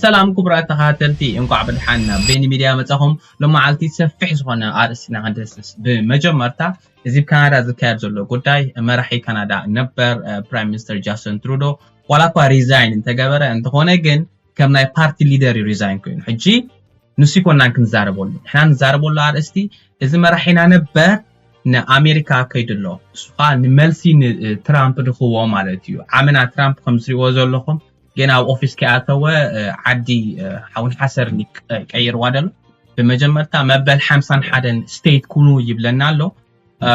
ሰላም ክቡራት ተኸታተልቲ፣ እንኳዕ ብድሓን ናብ ቤኒ ሚድያ መጻኹም። ሎማዓልቲ ሰፊሕ ዝኾነ ኣርእስቲ ኢና ክንድህስስ። ብመጀመርታ፣ እዚ ኣብ ካናዳ ዝካየድ ዘሎ ጉዳይ፣ መራሒ ካናዳ ነበር፣ እ፣ ፕራይም ሚኒስተር ጃስትን ትሩዶ፣ ዋላ እኳ ሪዛይን እንተገበረ፣ እንተኾነ ግን ከም ናይ ፓርቲ ሊደር እዩ ሪዛይን ኮይኑ። ሕጂ ንሱ ይኮናን ክንዛረበሉ። ንሕና ንዛረበሉ ኣርእስቲ፣ እዚ መራሒና ነበር ንኣሜሪካ ከይዱ ኣሎ። እሱ ኸኣ ንመልሲ ንትራምፕ ድኽዎ ማለት እዩ። ዓመና ትራምፕ ከም ዝሪእዎ ዘለኹም፣ ገና ኣብ ኦፊስ ከይኣተወ፣ እ፣ ዓዲ፣ እ፣ ሓውን ሓሰርን ይቀ-፣ ቀይርዋ ደሎ። ብመጀመርታ መበል ሓምሳን ሓደን ስቴት ኩኑ ይብለና ኣሎ። እ፣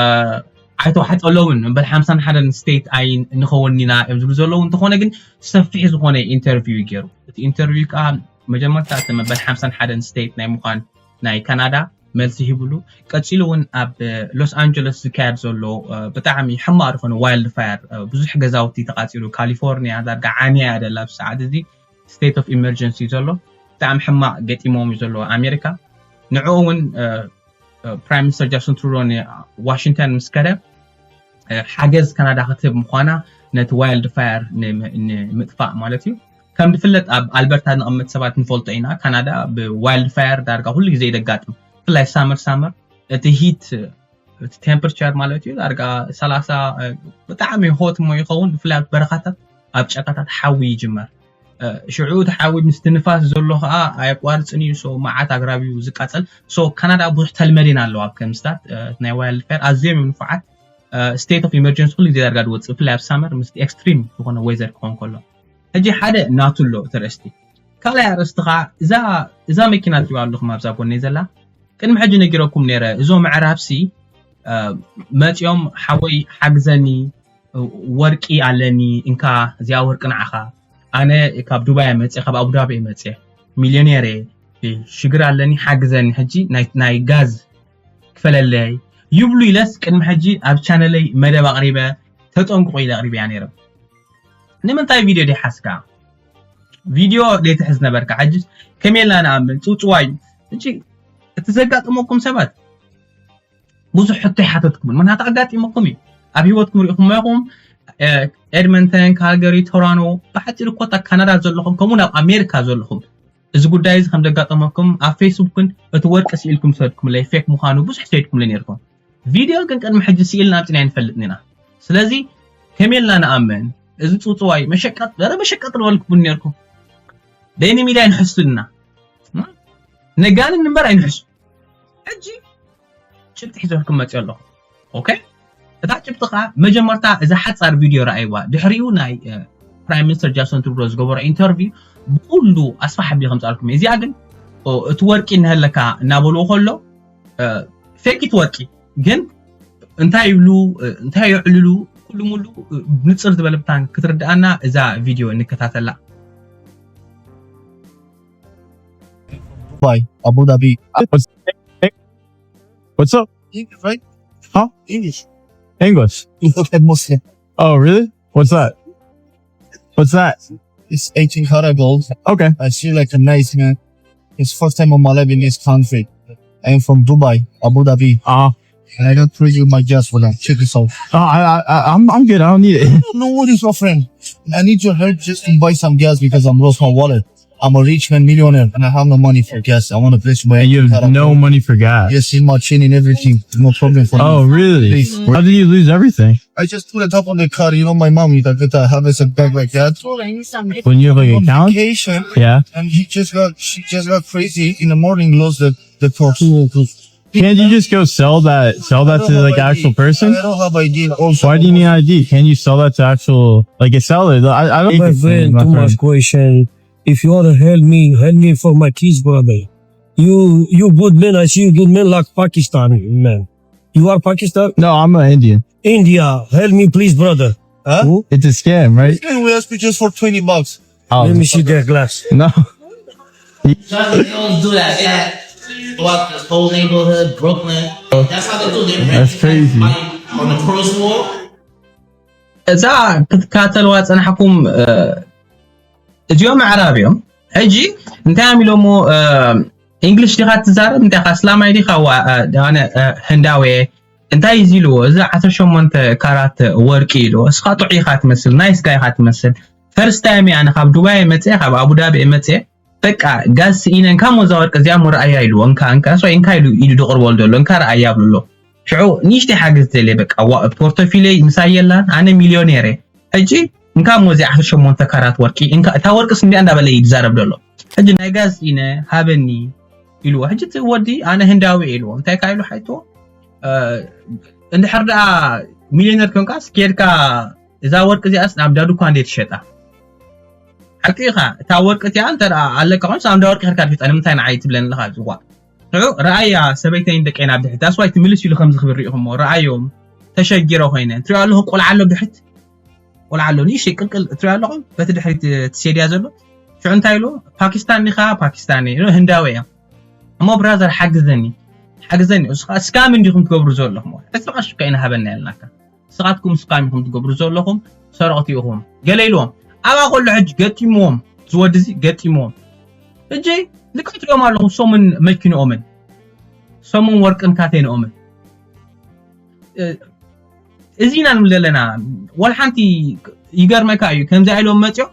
ኣይተዋሕጠሎምን። መበል ሓምሳን ሓደን ስቴት ኣይንኸውንና እዮም ዝብሉ ዘለዉ። እንተኾነ ግን ሰፊሕ ዝኾነ ኢንተርቪው እዩ ገይሩ። እቲ ኢንተርቪው ከኣ መጀመርታ እቲ መበል ሓምሳን ሓደን ስቴት ናይ ምዃን ናይ ካናዳ መልሲ ሂብሉ። ቀጺሉ እውን ኣብ ሎስ ኣንጀለስ ዝካየድ ዘሎ፣ እ፣ ብጣዕሚ ሕማቕ ዝኾነ ዋይልድ ፋየር፣ እ፣ ብዙሕ ገዛውቲ ተቓጺሉ፣ ካሊፎርኒያ ዳርጋ ዓንያ እያ ደላ ኣብዚ ሰዓት እዚ። ስቴት ኦፍ ኢመርጀንሲ ዘሎ ብጣዕሚ ሕማቕ ገጢሞም እዩ ዘሎ ኣሜሪካ። ንዕኡ እውን፣ እ፣ እ፣ ፕራይም ሚኒስተር ጃስትን ትሩዶ ንዋሽንግተን ምስ ከደ፣ እ፣ ሓገዝ ካናዳ ክትህብ ምዃና ነቲ ዋይልድ ፋየር ንም-፣ ንምጥፋእ ማለት እዩ። ከም ዝፍለጥ ኣብ ኣልበርታ ንቕመጥ ሰባት ንፈልጦ ኢና። ካናዳ ብዋይልድ ፋየር ዳርጋ ኩሉ ግዜ እዩ ዘጋጥም። ብፍላይ ሳመር ሳመር እቲ ሂት፣ እቲ ቴምፕሬቸር ማለት እዩ ዳርጋ ሰላሳ፣ እ፣ ብጣዕሚ ሆት እሞ ይኸውን። ብፍላይ ኣብ በረኻታት ኣብ ጫካታት ሓዊ ይጅመር። እ፣ ሽዑ እቲ ሓዊ ምስቲ ንፋስ ዘሎ ኸኣ ኣየቋርጽን እዩ። ሶ መዓት ኣግራብ እዩ ዝቃጸል። ሶ ካናዳ ብዙሕ ተልመዴን ኣለዋ ኣብ ከምስታት፣ እ፣ ናይ ዋይልድ ፋየር ኣዝዮም እዮም ንፉዓት። እ፣ ስቴት ኦፍ ኢመርጀንሲ ኩሉ ግዜ ዳርጋ ዝወጽእ፣ ብፍላይ ኣብ ሳመር ምስቲ ኤክስትሪም ዝኾነ ዌዘር ክኸውን ከሎ። ሕጂ ሓደ ናቱ ኣሎ እቲ ኣርእስቲ። ካልኣይ ኣርእስቲ ኸኣ እዛ፣ እዛ መኪና ትሪእዋ ኣለኹም ኣብዛ ጎነይ ዘላ፣ ቅድሚ ሕጂ ነጊረኩም ነይረ። እዞም ኣዕራብሲ፣ እ፣ መጺኦም ሓወይ ሓግዘኒ፣ ወርቂ ኣለኒ፣ እንካ እዚኣ ወርቂ ንዓኻ። ኣነ ካብ ዱባይ እየ መጽየ፣ ካብ ኣቡዳቢ እየ መጽየ። ሚልዮኔር እየ፣ ሽግር ኣለኒ፣ ሓግዘኒ። ሕጂ ናይ፣ ናይ ጋዝ ክፈለለይ ይብሉ ኢለስ ቅድሚ ሕጂ ኣብ ቻነለይ መደብ ኣቕሪበ ተጠንቅቑ ኢለ ኣቕሪበያ ነይረ። ንምንታይ ቪድዮ ደይሓዝካ? ቪድዮ ደይትሕዝ ነበርካ። ሕጂ ከመይ ኢልና ንኣምን? ጽውጽዋይ እዩ። ሕጂ እቲ ዘጋጥመኩም ሰባት ብዙሕ ሕቶ ይሓተትኩምን። ምኽንያቱ ኣጋጢመኩም እዩ። ኣብ ህይወትኩም ርኢኹሞ ኢኹም። እ፣ ኤድመንተን፣ ካልገሪ፣ ቶራኖ፣ ብሓጺሩ ኮታ ካናዳ ዘለኹም፣ ከምኡ እውን ኣብ ኣሜሪካ ዘለኹም፣ እዚ ጉዳይ እዚ ከም ዘጋጠመኩም ኣብ ፌስቡክን እቲ ወርቂ ስኢልኩም ሰድኩምለይ፣ ፌክ ምዃኑ ብዙሕ ሰይድኩምለይ ነይርኩም። ቪድዮ ግን ቅድሚ ሕጂ ስኢልና ኣምጺና ኣይንፈልጥን ኢና። ስለዚ ከመይ ኢልና ንኣምን? እዚ ጽውጽዋይ መሸቀጥ፣ ኧረ መሸቀጥ ዝበልኩ ቡን ነይርኩም። ቤኒ ሚድያ ኣይንሕሱልና። ነጋንን እምበር ኣይንሕሱ። ሕጂ ጭብጢ ሒዘልኩም መጽእ ኣለኹ። ኦኬ? እታ ጭብጢ ኸኣ መጀመርታ እዛ ሓጻር ቪድዮ ረኣይዋ። ድሕሪኡ ናይ፣ እ፣ ፕራይም ሚኒስተር ጃስትን ትሩዶ ዝገበሮ ኢንተርቪው ብኹሉ ኣስፋሕ ኣቢለ ከምጽኣልኩም እየ። እዚኣ ግን፣ ኦ፣ እቲ ወርቂ እናሃለካ እናበልዎ ከሎ፣ እ፣ ፌክ እቲ ወርቂ ግን እንታይ ይብሉ፣ እ፣ እንታይ የዕልሉ፣ ኩሉ ሙሉ፣ እ፣ ብንጽር ዝበለ ብታን ክትርድኣና እዛ ቪድዮ እንከታተላ። Dubai, Abu Dhabi. What's, what's up? English, right? Huh? English. English. You look like Muslim. Oh, really? What's that? What's that? It's eighteen karat gold. Okay. I see like a nice man. It's first time on my life in this country. I am from Dubai, Abu Dhabi. Uh-huh. And I don't treat you my guest for that. Check this out. Oh, I, I, I- I'm, I'm good. I don't need it. No, no worries, my friend. I need your help just to buy some gas because I'm lost my wallet. I'm a rich man, millionaire, and I have no money for gas. I want to place my And you have car. No money for gas. Yes, in my chain and everything. No problem for Oh, me. Really? Please. How did you lose everything? I just put it up on the car. You know, my mom, you got to have a bag like that. When you have like an account? Vacation, Yeah. And he just got, she just got crazy in the morning. Lost the the purse. Can't you just go sell that? Sell that to like an actual person? I don't have idea. Also, Why do you need I D? Can you sell that to actual like a seller? I, I don't. My friend, too much question. If you wanna help me, help me for my kids, brother. You you good man, I see you good man like Pakistan man. You are Pakistan? No, I'm an Indian. India, help me please, brother. Huh? Who? It's a scam, right? Can we ask you just for twenty bucks? Oh, Let me see their glass. No. That's what they always do that. They go out this whole neighborhood, Brooklyn. That's how they do. They rent That's crazy. On the cross wall. እዛ ክትከታተልዋ ዝጸናሕኩም፣ እ፣ እዚኦም ኣዕራብ እዮም። ሕጂ እንታይ እዮም ኢሎሞ፣ እ፣ እንግሊሽ ዲኻ ትዛረብ? እንታይ ኢኻ፣ እስላማይ ዲኻ? ዋ-፣ እ፣ ኣነ፣ እ፣ ህንዳዊ እየ። እንታይ እዩ ኢልዎ? እዚ ዓሰርተ ሸሞንተ ካራት ወርቂ ኢልዎ። እስኻ ጥዑይ ኢኻ ትመስል፣ ናይስ ጋይ ኢኻ ትመስል። ፈርስት ታይም እየ ኣነ ካብ ዱባይ እየ መጽየ፣ ካብ ኣቡዳቢ እየ መጽየ። በቃ ጋዝ ስኢነ፣ እንካ ሞዛ ወርቂ እዚኣ ሞ ረኣያ ኢልዎ፣ እንካ እንካ ሶ እንካ ኢሉ ኢሉ ደቕርቦ ዘሎ፣ እንካ ረኣያ ብሎ። ሽዑ ንእሽተይ ሓገዝ ደልየ፣ በቃ ዋ- ፖርቶፊለይ ምሳይ የላን፣ ኣነ ሚልዮኔር እየ። ሕጂ እንካ ሞ እዚኣ ዓሰርተ ሸሞንተ ካራት ወርቂ፣ እንካ እታ ወርቂ ስንዲያ እንዳበለ እዩ ዝዛረብ ዘሎ። ሕጂ ናይ ጋዝ ስኢነ ሃበኒ ኢልዎ። ሕጂ እቲ ወዲ ኣነ ህንዳዊ እየ ኢልዎ። እንታይ ካይሉ ሓይቶ እንድሕር ደኣ ሚልዮነር ኮንካ ስኬድካ እዛ ወርቂ እዚኣስ ናብ ዳዱኳ እንዴት ትሸጣ? ሓቂ ኢኻ። እታ ወርቂ እቲኣ እንተ ደኣ ኣለካ ኮይንስ ኣብ እንዳ ወርቂ ከድካ ትሸጣ ንምንታይ ንዓይ ትብለኒ ኣለኻ? ዝዋ ንዑ ረኣያ ሰበይተይን ደቀይን ኣብ ድሕሪት ዳስዋይ ትምልስ ኢሉ ከምዚ ክብል ርኢኹሞ ረኣዮም ተሸጊረ ኮይነ ትሪኦ ኣለኹ ቆልዓ ኣሎ ድሕሪት ቆልዓ ኣሎ ንእሽተይ ቅልቅል ትሪኦ ኣለኹም በቲ ድሕሪት ትሴድያ ዘሎ ሽዑ እንታይ ኢሉ ፓኪስታን ኒኻ ፓኪስታን ህንዳዊ እያ እሞ ብራዘር ሓግዘኒ ሓግዘኒ እስኻ እስካም እንዲኹም ትገብሩ ዘለኹም ዕስራ ቅርሺ ከይንሃበና ያልናካ ንስኻትኩም ስካም ኢኹም ትገብሩ ዘለኹም ሰረቕቲ ኢኹም ገለ ኢልዎም ኣብኣ ከሎ ሕጂ ገጢምዎም ዝወዲ እዚ ገጢምዎም ሕጂ ልክዕ ትሪኦም ኣለኹም ሰሙን መኪንኦምን ሰሙን ወርቅን ካቴንኦምን እዚ ኢና ንብል ዘለና ወላ ሓንቲ ይገርመካ እዩ ከምዚ ኢሎም መፅኦም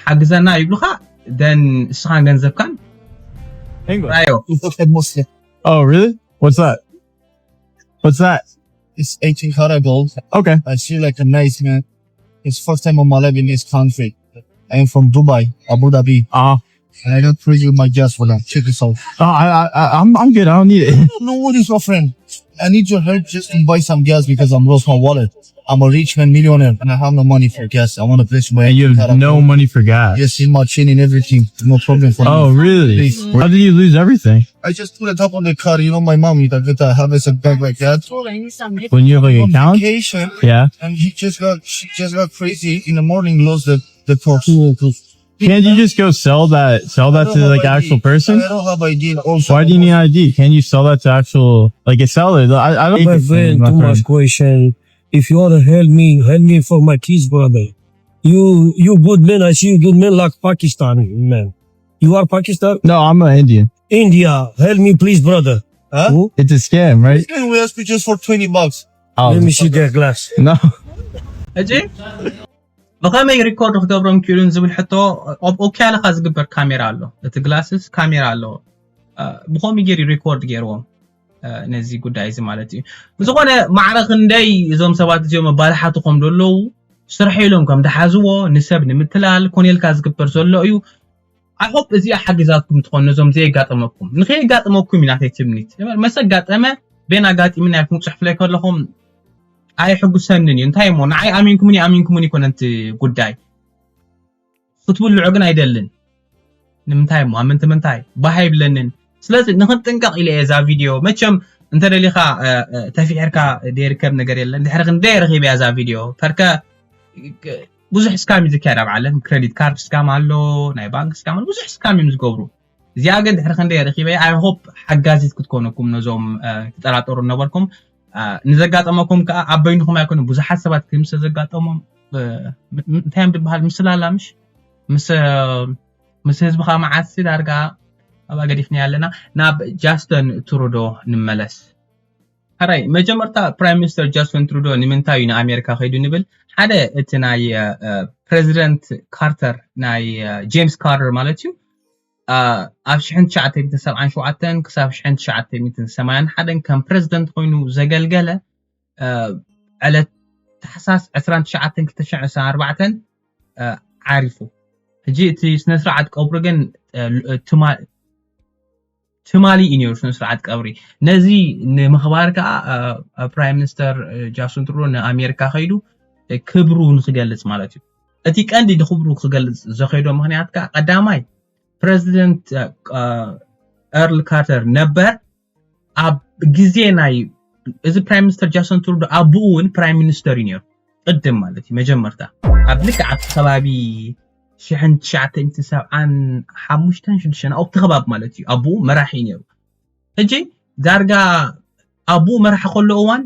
ሓግዘና ይብሉኻ ደን እስኻን ገንዘብካን English. ራዮ It's okay, Muslim. Oh, really? What's that? What's that? It's eighteen karat gold. Okay. I see like a nice man. It's first time of my life in this country. I'm from Dubai, Abu Dhabi. Uh, And I got free with my gas for that. Check this out. uh, I, I, I- I'm, I'm good. I don't need it. No worries, my friend. I need your help just to buy some gas because I'm lost my wallet. I'm a rich man, millionaire, and I have no money for gas. I want a place where And you I have can no money for gas. Yes, in my chain and everything. No problem for Oh, me. really? Please. How did you lose everything? I just put it up on the car. You know, my mom, you got to have a bag like that. When you have like On accounts? Vacation, Yeah. and he just got, she just got crazy in the morning. Lost the the purse. Can't you just go sell that? Sell that to like an actual person? I don't have idea. Also, Why do you need I D? Can you sell that to actual like a seller? I, I don't My think it's friend, my too much friend. Question. If you wanna help me, help me for my kids, brother. You you good man, I see you good man like Pakistan, man. You are Pakistan? No, I'm an Indian. India, help me please, brother. Huh? Who? It's a scam, right? Can we ask you just for twenty bucks? Oh, Let me see their glass. No. ሕጂ ብኸመይ ሪኮርድ ክገብሮም ክኢሉን ዝብል ሕቶ ኦብ ኦኪያለኻ ዝግበር ካሜራ ኣሎ እቲ ግላስስ ካሜራ ኣለዎ እ፣ ብኸምኡ ገይሩ ሪኮርድ ገይርዎም እ፣ ነዚ ጉዳይ እዚ ማለት እዩ ብዝኾነ ማዕረ ክንደይ እዞም ሰባት እዚኦም ኣባላሓቱ ከም ዘለዉ ስርሐ ኢሎም ከም ዝሓዝዎ ንሰብ ንምትላል ኮነ ኢልካ ዝግበር ዘሎ እዩ I hope እዚኣ ሓጊዛትኩም ትኾን ነዞም ዘየጋጠመኩም ንኸየጋጥመኩም እዩ ናተይ ትምኒት መሰጋጠመ ቤን ኣጋጢምና ኢልኩም ክፅሕፍለይ ከለኹም ኣይሕጉሰንን እዩ እንታይ እሞ ንዓይ ኣሚንኩምኒ ኣሚንኩምኒ ይኮነ እቲ ጉዳይ ክትብልዑ ግን ኣይደልን ንምንታይ እሞ ኣምንቲ ምንታይ ባህ ኣይብለንን ስለዚ ንክንጥንቀቕ ኢለ እየ እዛ ቪድዮ መቸም እንተደሊኻ ተፊሕርካ ደይርከብ ነገር የለን ድሕሪ ክንደይ ረኺበ እያ እዛ ቪድዮ ፐርከ ብዙሕ ስካም እዩ ዝካየድ ኣብ ዓለም ክሬዲት ካርድ ስካም ኣሎ ናይ ባንክ ስካም ኣሎ ብዙሕ ስካም እዮም ዝገብሩ እዚኣ ግን ድሕሪ ክንደይ ረኺበ I hope ሓጋዚት ክትኮነኩም ነዞም ትጠራጠሩ ነበርኩም ንዘጋጠመኩም ከዓ ኣብ በይንኹም ኣይኮነ ብዙሓት ሰባት ክምስ ዘጋጠሞም እንታይ እዮም ዝበሃል ምስላላ ምሽ ምስ ምስ ህዝቢ ከዓ መዓሲ ዳርጋ ኣብ ኣገዲፍና ኣለና ናብ ጃስተን ትሩዶ ንመለስ ሕራይ መጀመርታ ፕራይም ሚኒስተር ጃስቲን ትሩዶ ንምንታይ እዩ ንኣሜሪካ ከይዱ ንብል ሓደ እቲ ናይ ፕሬዚደንት ካርተር ናይ ጄምስ ካርተር ማለት እዩ ኣብ ሽሕን ትሽዓተ ሚእትን ሰብዓን ሸውዓተን ክሳብ ሽሕን ትሽዓተ ሚእትን ሰማንያን ሓደን ከም ፕሬዚደንት ኮይኑ ዘገልገለ ዕለት ታሕሳስ ዕስራን ትሽዓተን ክልተ ሽሕን ዕስራን ኣርባዕተን ዓሪፉ ሕጂ እቲ ስነስርዓት ቀብሩ ግን ትማሊ እዩ ነሩ ስነ ስርዓት ቀብሪ ነዚ ንምኽባር ከዓ ፕራይም ሚኒስተር ጃስቲን ትሩዶ ንኣሜሪካ ከይዱ ክብሩ ንክገልፅ ማለት እዩ እቲ ቀንዲ ንክብሩ ክገልፅ ዘኸይዶ ምክንያት ከዓ ቀዳማይ ፕሬዚደንት ኤርል ካርተር ነበር ኣብ ግዜ ናይ እዚ ፕራይም ሚኒስተር ጃስቲን ትሩዶ ኣቡኡ እውን ፕራይም ሚኒስተር እዩ ነሩ ቅድም ማለት እዩ መጀመርታ ኣብ ልክዕ ኣብቲ ከባቢ ሽሕን ትሽዓተ ሚእትን ሰብዓን ሓሙሽተን ሽዱሽተን ኣብቲ ከባቢ ማለት እዩ ኣቡኡ መራሒ እዩ ነሩ ሕጂ ዳርጋ ኣቡኡ መራሒ ከሎ እዋን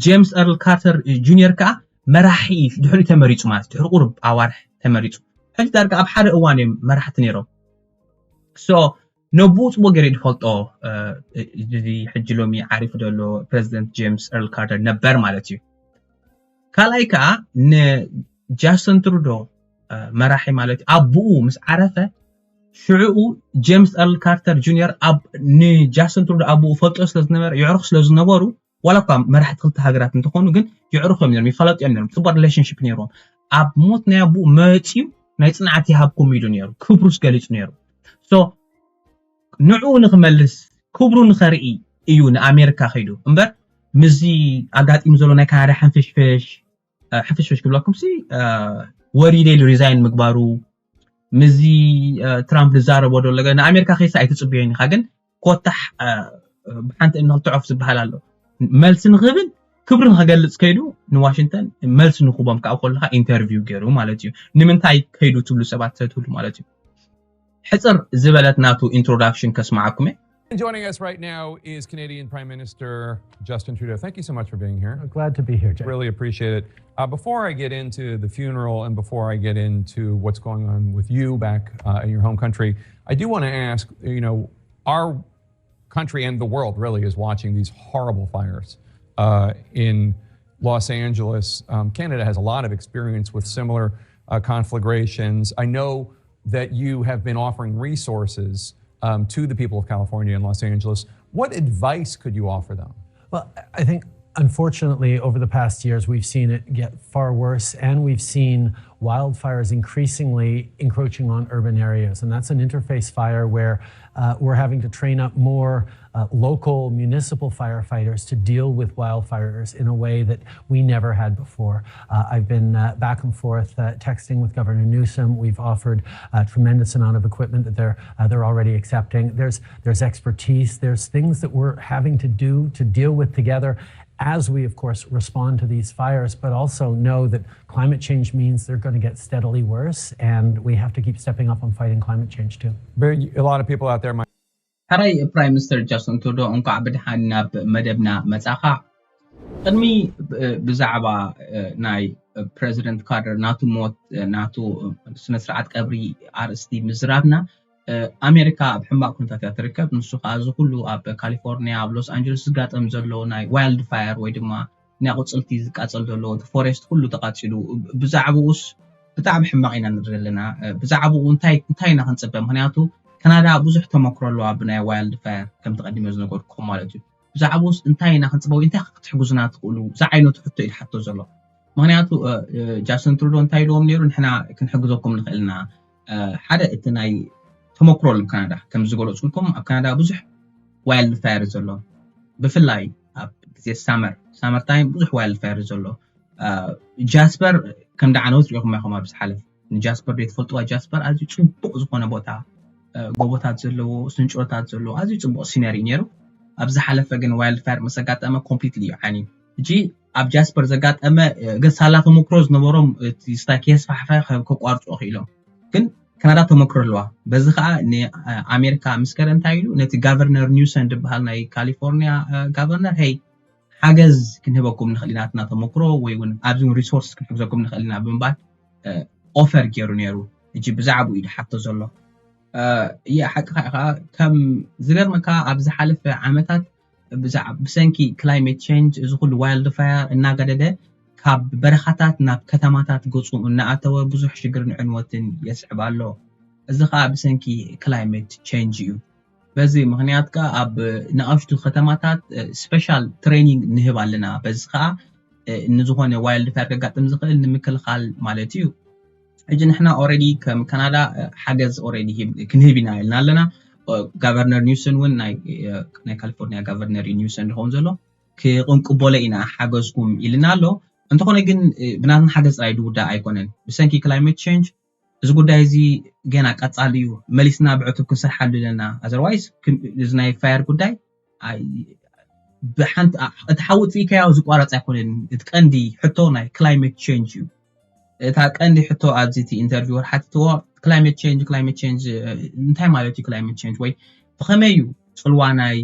ጄምስ ኤርል ካርተር ጁኒየር ከዓ መራሒ ድሕሪ ተመሪፁ ማለት ድሕሪ ቁሩብ ኣዋርሕ ተመሪፁ ሕጂ ዳርጋ ኣብ ሓደ እዋን እዮም መራሕቲ ነይሮም so ነብኡ ፅቡቅ ገይረ ዝፈልጦ እዚ ሕጂ ሎሚ ዓሪፉ ዘሎ ፕሬዚደንት ጄምስ ኤርል ካርተር ነበር ማለት እዩ ካልኣይ ከዓ ንጃስቲን ትሩዶ መራሒ ማለት እዩ። ኣቡኡ ምስ ዓረፈ ሽዕኡ ጀምስ ኤርል ካርተር ጁኒየር ኣብ ንጃስትን ትሩዶ ኣቡኡ ፈልጦ ስለ ዝነበረ የዕሩኽ ስለ ዝነበሩ ዋላ እኳ መራሕቲ ክልተ ሃገራት እንተኾኑ ግን የዕሩኽ እዮም ነሮም፣ ይፋለጡ እዮም ነሮም፣ ፅቡቅ ሪሌሽንሽፕ ነይርዎም። ኣብ ሞት ናይ ኣቡኡ መፂኡ ናይ ፅንዓት ይሃብኩም ኢሉ ነይሩ፣ ክብሩስ ገሊፁ ነይሩ። ሶ ንዕኡ ንክመልስ ክብሩ ንኸርኢ እዩ ንኣሜሪካ ከይዱ እምበር ምስዚ ኣጋጢሙ ዘሎ ናይ ካናዳ ሕንፍሽፍሽ ሕፍሽፍሽ ክብለኩም ሲ ወሪደ ኢሉ ሪዛይን ምግባሩ ምዚ ትራምፕ ዝዛረቦ ዶ ለገ ንኣሜሪካ ከይሳ ኣይትፅብዮን ኢኻ ግን ኮታሕ ብሓንቲ እምኒ ክልተ ዖፍ ዝበሃል ኣሎ መልሲ ንክህብን ክብሪ ንክገልፅ ከይዱ ንዋሽንግተን መልሲ ንክቦም ከዓ ከለካ ኢንተርቪው ገይሩ ማለት እዩ ንምንታይ ከይዱ ትብሉ ሰባት ትህሉ ማለት እዩ ሕፅር ዝበለት ናቱ ኢንትሮዳክሽን ከስማዓኩም እየ Joining us right now is Canadian Prime Minister Justin Trudeau. Thank you so much for being here. I'm glad to be here, Jay. Really appreciate it. Uh, before I get into the funeral and before I get into what's going on with you back uh, in your home country, I do want to ask, you know, our country and the world really is watching these horrible fires uh, in Los Angeles. Um, Canada has a lot of experience with similar uh, conflagrations. I know that you have been offering resources um, to the people of California and Los Angeles. What advice could you offer them? Well, I think unfortunately, over the past years, we've seen it get far worse, and we've seen wildfires increasingly encroaching on urban areas. And that's an interface fire where uh, we're having to train up more uh, local municipal firefighters to deal with wildfires in a way that we never had before. Uh, I've been uh, back and forth uh, texting with Governor Newsom. We've offered a tremendous amount of equipment that they're uh, they're already accepting. There's there's expertise. There's things that we're having to do to deal with together as we, of course, respond to these fires, but also know that climate change means they're going to get steadily worse, and we have to keep stepping up on fighting climate change too. Very, a lot of people out there might. ሕራይ ፕራይም ሚኒስተር ጃስትን ትሩዶ እንኳዕ ብድሓን ናብ መደብና መጻኻ ቅድሚ ብዛዕባ ናይ ፕረዚደንት ካርተር ናቱ ሞት ናቱ ስነስርዓት ቀብሪ ኣርእስቲ ምዝራብና ኣሜሪካ ኣብ ሕማቕ ኩነታት እያ ትርከብ። ንሱ ከዓ እዚ ኩሉ ኣብ ካሊፎርኒያ ኣብ ሎስ ኣንጀለስ ዝጋጠም ዘሎ ናይ ዋይልድ ፋየር ወይ ድማ ናይ ኣቑፅልቲ ዝቃፀል ዘሎ እቲ ፎሬስት ኩሉ ተቃፂሉ ብዛዕባኡስ ብጣዕሚ ሕማቕ ኢና ንርኢ ዘለና። ብዛዕባኡ እንታይ እንታይ ኢና ክንፅበ? ምክንያቱ ካናዳ ብዙሕ ተመክሮ ኣለዋ ብናይ ዋይልድ ፋየር ከም ተቀዲመ ዝነገርኩም ማለት እዩ። ብዛዕባኡስ እንታይ ኢና ክንፅበ ወይ እንታይ ክትሕጉዝና ትኽእሉ? ዝዓይነቱ ሕቶ እዩ ዝሓቶ ዘሎ። ምክንያቱ ጃስትን ትሩዶ እንታይ ኢልዎም ነይሩ ንሕና ክንሕግዘኩም ንኽእል ኢና ሓደ እቲ ናይ ተመክሮ ሎም ካናዳ ከም ዝገለፅልኩም ኣብ ካናዳ ብዙሕ ዋይልድ ፋየር ዘሎ ብፍላይ ኣብ ግዜ ሳመር ሳመር ታይም ብዙሕ ዋይልድ ፋየር ዘሎ ጃስፐር ከም ደዓነውት ሪኢኹም ኢኹም ኣብ ዝሓለፍ ንጃስፐር ዶ ትፈልጥዋ ጃስፐር ኣዝዩ ፅቡቅ ዝኮነ ቦታ ጎቦታት ዘለዎ ስንጭሮታት ዘለዎ ኣዝዩ ፅቡቅ ሲነሪ ነይሩ ኣብ ዝሓለፈ ግን ዋይልድ ፋየር ምስ ኣጋጠመ ኮምፕሊትሊ እዩ ዓንዩ ሕጂ ኣብ ጃስፐር ዘጋጠመ ግን ሳላ ተመክሮ ዝነበሮም እቲ ስታይ ከየስፋሕፈ ከቋርፅኦ ክኢሎም ግን ካናዳ ተመክሮ ኣለዋ በዚ ከዓ ንኣሜሪካ ምስ ከደ እንታይ ኢሉ ነቲ ጋቨርነር ኒውሰን ዝበሃል ናይ ካሊፎርኒያ ጋቨርነር ሄይ ሓገዝ ክንህበኩም ንኽእል ኢና ናትና ተመክሮ ወይ እውን ኣብዚ እውን ሪሶርስ ክንሕግዘኩም ንኽእል ኢና ብምባል ኦፈር ገይሩ ነይሩ ሕጂ ብዛዕባኡ እዩ ዝሓቶ ዘሎ እየ ሓቅኻ ኢኻ ከም ዝገርመካ ኣብ ዝሓለፈ ዓመታት ብሰንኪ ክላይሜት ቸንጅ እዚ ኩሉ ዋይልድ ፋየር እናገደደ ካብ በረኻታት ናብ ከተማታት ገፁ እናኣተወ ብዙሕ ሽግርን ዕንወትን የስዕብ ኣሎ እዚ ከዓ ብሰንኪ ክላይሜት ቸንጅ እዩ በዚ ምክንያት ከዓ ኣብ ንኣሽቱ ከተማታት ስፔሻል ትሬኒንግ ንህብ ኣለና በዚ ከዓ ንዝኾነ ዋይልድ ፋየር ከጋጥም ዝኽእል ንምክልኻል ማለት እዩ ሕጂ ንሕና ኦረዲ ከም ካናዳ ሓገዝ ኦረዲ ክንህብ ኢና ኢልና ኣለና ጋቨርነር ኒውሰን እውን ናይ ካሊፎርኒያ ጋቨርነር እዩ ኒውሰን ዝኸውን ዘሎ ክቅንቅበሎ ኢና ሓገዝኩም ኢልና ኣሎ እንተኾነ ግን ብናትና ሓገዝ ጥራይ ዝውዳእ ኣይኮነን ብሰንኪ ክላይሜት ቸንጅ እዚ ጉዳይ እዚ ገና ቀፃሊ እዩ መሊስና ብዕቱብ ክንሰርሓሉ ኣለና otherwise እዚ ናይ ፋየር ጉዳይ ብሓንቲ እቲ ሓዊ ጥፊእካዮ ዝቋረፅ ኣይኮነን እቲ ቀንዲ ሕቶ ናይ ክላይሜት ቸንጅ እዩ እታ ቀንዲ ሕቶ ኣብዚ እቲ ኢንተርቪወር ሓቲትዎ ክላይሜት ቸንጅ ክላይሜት ቸንጅ እንታይ ማለት እዩ ክላይሜት ቸንጅ ወይ ብኸመይ እዩ ፅልዋ ናይ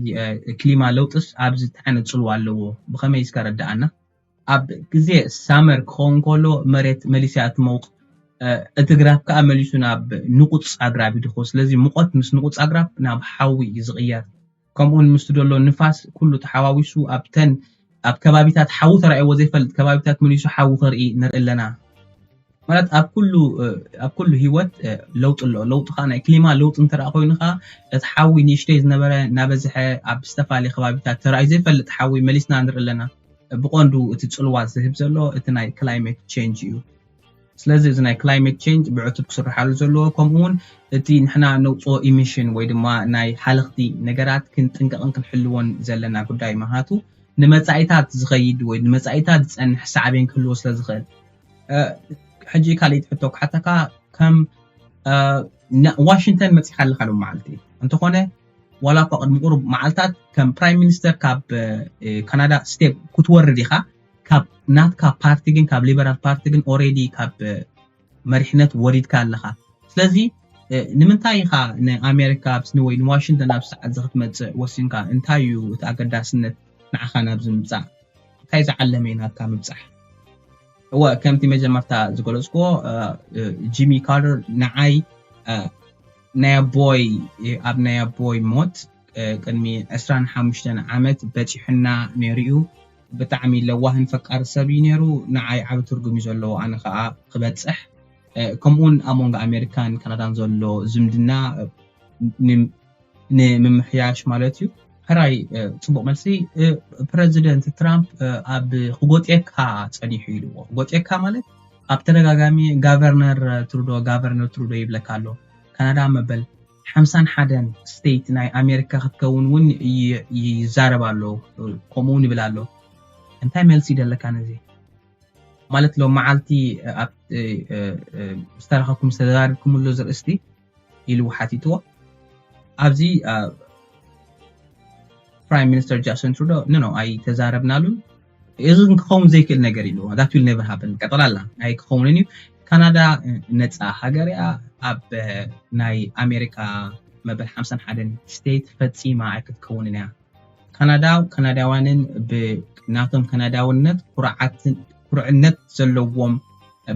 ክሊማ ለውጥስ ኣብዚ ዓይነት ፅልዋ ኣለዎ ብኸመይ እስከ ረዳኣና ኣብ ግዜ ሳመር ክኸውን ከሎ መሬት መሊሳ እያ ትመውቕ እቲ ግራፍ ከዓ መሊሱ ናብ ንቁፅ ኣግራብ ይድኮ ስለዚ ሙቐት ምስ ንቁፅ ኣግራብ ናብ ሓዊ እዩ ዝቕየር ከምኡውን ምስቲ ዘሎ ንፋስ ኩሉ ተሓዋዊሱ ኣብተን ኣብ ከባቢታት ሓዊ ተራእይዎ ዘይፈልጥ ከባቢታት መሊሱ ሓዊ ከርኢ ንርኢ ኣለና ማለት ኣብ ኩሉ ኣብ ኩሉ ህይወት ለውጢ ኣሎ። ለውጢ ከዓ ናይ ክሊማ ለውጢ እንተ ኮይኑ ከዓ እቲ ሓዊ ንእሽተይ ዝነበረ እናበዝሐ ኣብ ዝተፈላለየ ከባቢታት ተራእዩ ዘይፈልጥ ሓዊ መሊስና ንርኢ ኣለና። ብቐንዱ እቲ ፅልዋ ዝህብ ዘሎ እቲ ናይ climate change እዩ። ስለዚ እዚ ናይ climate change ብዕቱብ ክስርሓሉ ዘለዎ፣ ከምኡ እውን እቲ ንሕና ነውፅኦ ኢሚሽን ወይ ድማ ናይ ሓለኽቲ ነገራት ክንጥንቀቕን ክንሕልዎን ዘለና ጉዳይ ምዃኑ ንመጻኢታት ዝኸይድ ወይ ንመጻኢታት ዝጸንሕ ሳዕቤን ክህልዎ ስለ ዝኽእል። ሕጂ ካልእ ሕቶ ክሓተካ፣ ከም ዋሽንግተን መጺኻ ኣለኻ ሎም መዓልቲ እንተኾነ፣ ዋላ እኳ ቅድሚ ቁሩብ መዓልታት ከም ፕራይም ሚኒስተር ካብ ካናዳ ስቴፕ ክትወርድ ኢኻ። ካብ ናትካ ፓርቲ ግን፣ ካብ ሊበራል ፓርቲ ግን ኦሬዲ ካብ መሪሕነት ወሪድካ ኣለኻ። ስለዚ ንምንታይ ኢኻ ንኣሜሪካ ወይ ንዋሽንግተን ኣብ ሰዓት እዚ ክትመፅእ ወሲንካ? እንታይ እዩ እቲ ኣገዳስነት ንዓኻ ናብዚ ምምፃእ? እንታይ ዝዓለመ እዩ ናትካ ምብፃሕ? እወ፣ ከምቲ መጀመርታ ዝገለፅክዎ፣ ጂሚ ካርተር ንዓይ ናይ ኣቦይ ኣብ ናይ ኣቦይ ሞት ቅድሚ ዕስራን ሓሙሽተን ዓመት በፂሑና ነይሩ እዩ። ብጣዕሚ ለዋህን ፈቃር ሰብ እዩ ነይሩ። ንዓይ ዓቢ ትርጉም እዩ ዘለዎ ኣነ ከዓ ክበፅሕ። ከምኡውን ኣብ መንጎ ኣሜሪካን ካናዳን ዘሎ ዝምድና ንምምሕያሽ ማለት እዩ። ሕራይ፣ ጽቡቕ መልሲ። ፕረዚደንት ትራምፕ ኣብ ክጎጥየካ ጸኒሑ ኢልዎ። ክጎጥየካ ማለት ኣብ ተደጋጋሚ ጋቨርነር ትሩዶ፣ ጋቨርነር ትሩዶ ይብለካ ኣሎ። ካናዳ መበል ሓምሳን ሓደን ስቴት ናይ ኣሜሪካ ክትከውን እውን ይዛረብ ኣሎ፣ ከምኡ እውን ይብል ኣሎ። እንታይ መልሲ ይደለካ ነዚ? ማለት ሎም መዓልቲ ኣብ ዝተረኸብኩም ዝተዘራረብኩምሉ ዝርእስቲ ኢሉ ሓቲትዎ። ኣብዚ ፕራይም ሚኒስተር ጃስቲን ትሩዶ ኖ ኖ ኣይተዛረብናሉን፣ እዚ ክኸውን ዘይክእል ነገር ኢሉ። That will never happen። ቀጠላላ ኣይክኸውንን እዩ። ካናዳ ነፃ ሃገር እያ። ኣብ ናይ ኣሜሪካ መበል ሓምሳን ሓደን ስቴት ፈፂማ ኣይክትከውንን እያ። ካናዳ ካናዳውያንን ብናቶም ካናዳውነት ኩርዓትን ኩርዕነት ዘለዎም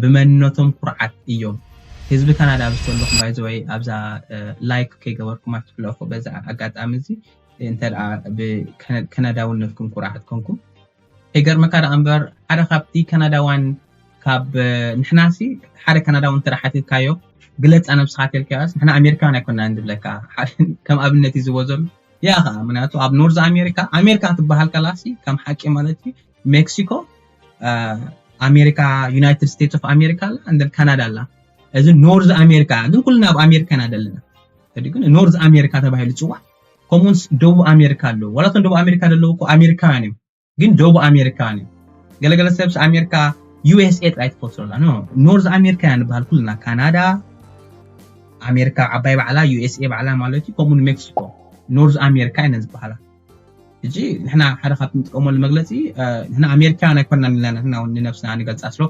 ብመንነቶም ኩርዓት እዮም። ህዝቢ ካናዳ ኣብ ዝተለኹም ባይዘወይ ኣብዛ ላይክ ከይገበርኩም ኣይትሕለፉ። በዚ ኣጋጣሚ እዚ እንተ ብካናዳውነትኩም ኩርዓት ኮንኩም ከይገርመካ ደኣ እምበር ሓደ ካብቲ ካናዳውያን ካብ ንሕናሲ ሓደ ካናዳዊ እንተ ሓቲትካዮ ግለፃ ነብስኻ ተልካዮስ ንሕና ኣሜሪካውያን ኣይኮናን ዝብለካ ከም ኣብነት እዩ ዝቦ ዘሎ። ያ ከዓ ምክንያቱ ኣብ ኖርዝ ኣሜሪካ ኣሜሪካ ትበሃል ከላሲ ከም ሓቂ ማለት እዩ ሜክሲኮ ኣሜሪካ ዩናይትድ ስቴትስ ኦፍ ኣሜሪካ ኣላ እንደ ካናዳ ኣላ። እዚ ኖርዝ ኣሜሪካ ግን ኩልና ኣብ ኣሜሪካ ኢና ዘለና። ግን ኖርዝ ኣሜሪካ ተባሂሉ ይፅዋዕ። ከምኡውን ደቡብ ኣሜሪካ ኣለዉ። ዋላቶም ደቡብ ኣሜሪካ ዘለዉ እኮ ኣሜሪካውያን እዮም። ግን ደቡብ ኣሜሪካውያን እዮም። ገለገለ ሰብስ ኣሜሪካ ዩኤስኤ ጥራይ ትፈትሎ ኣላ። ኖርዝ ኣሜሪካ ኢና ንበሃል ኩልና። ካናዳ ኣሜሪካ ዓባይ ባዕላ ዩኤስኤ ባዕላ ማለት እዩ። ከምኡ ንሜክሲኮ ኖርዝ ኣሜሪካ ኢና ዝበሃላ። ሕጂ ንሕና ሓደ ካብ ንጥቀመሉ መግለፂ ንሕና ኣሜሪካውያን ኣይኮናን ኢልና ንሕና እውን ንነብስና ንገልፃ ስሎ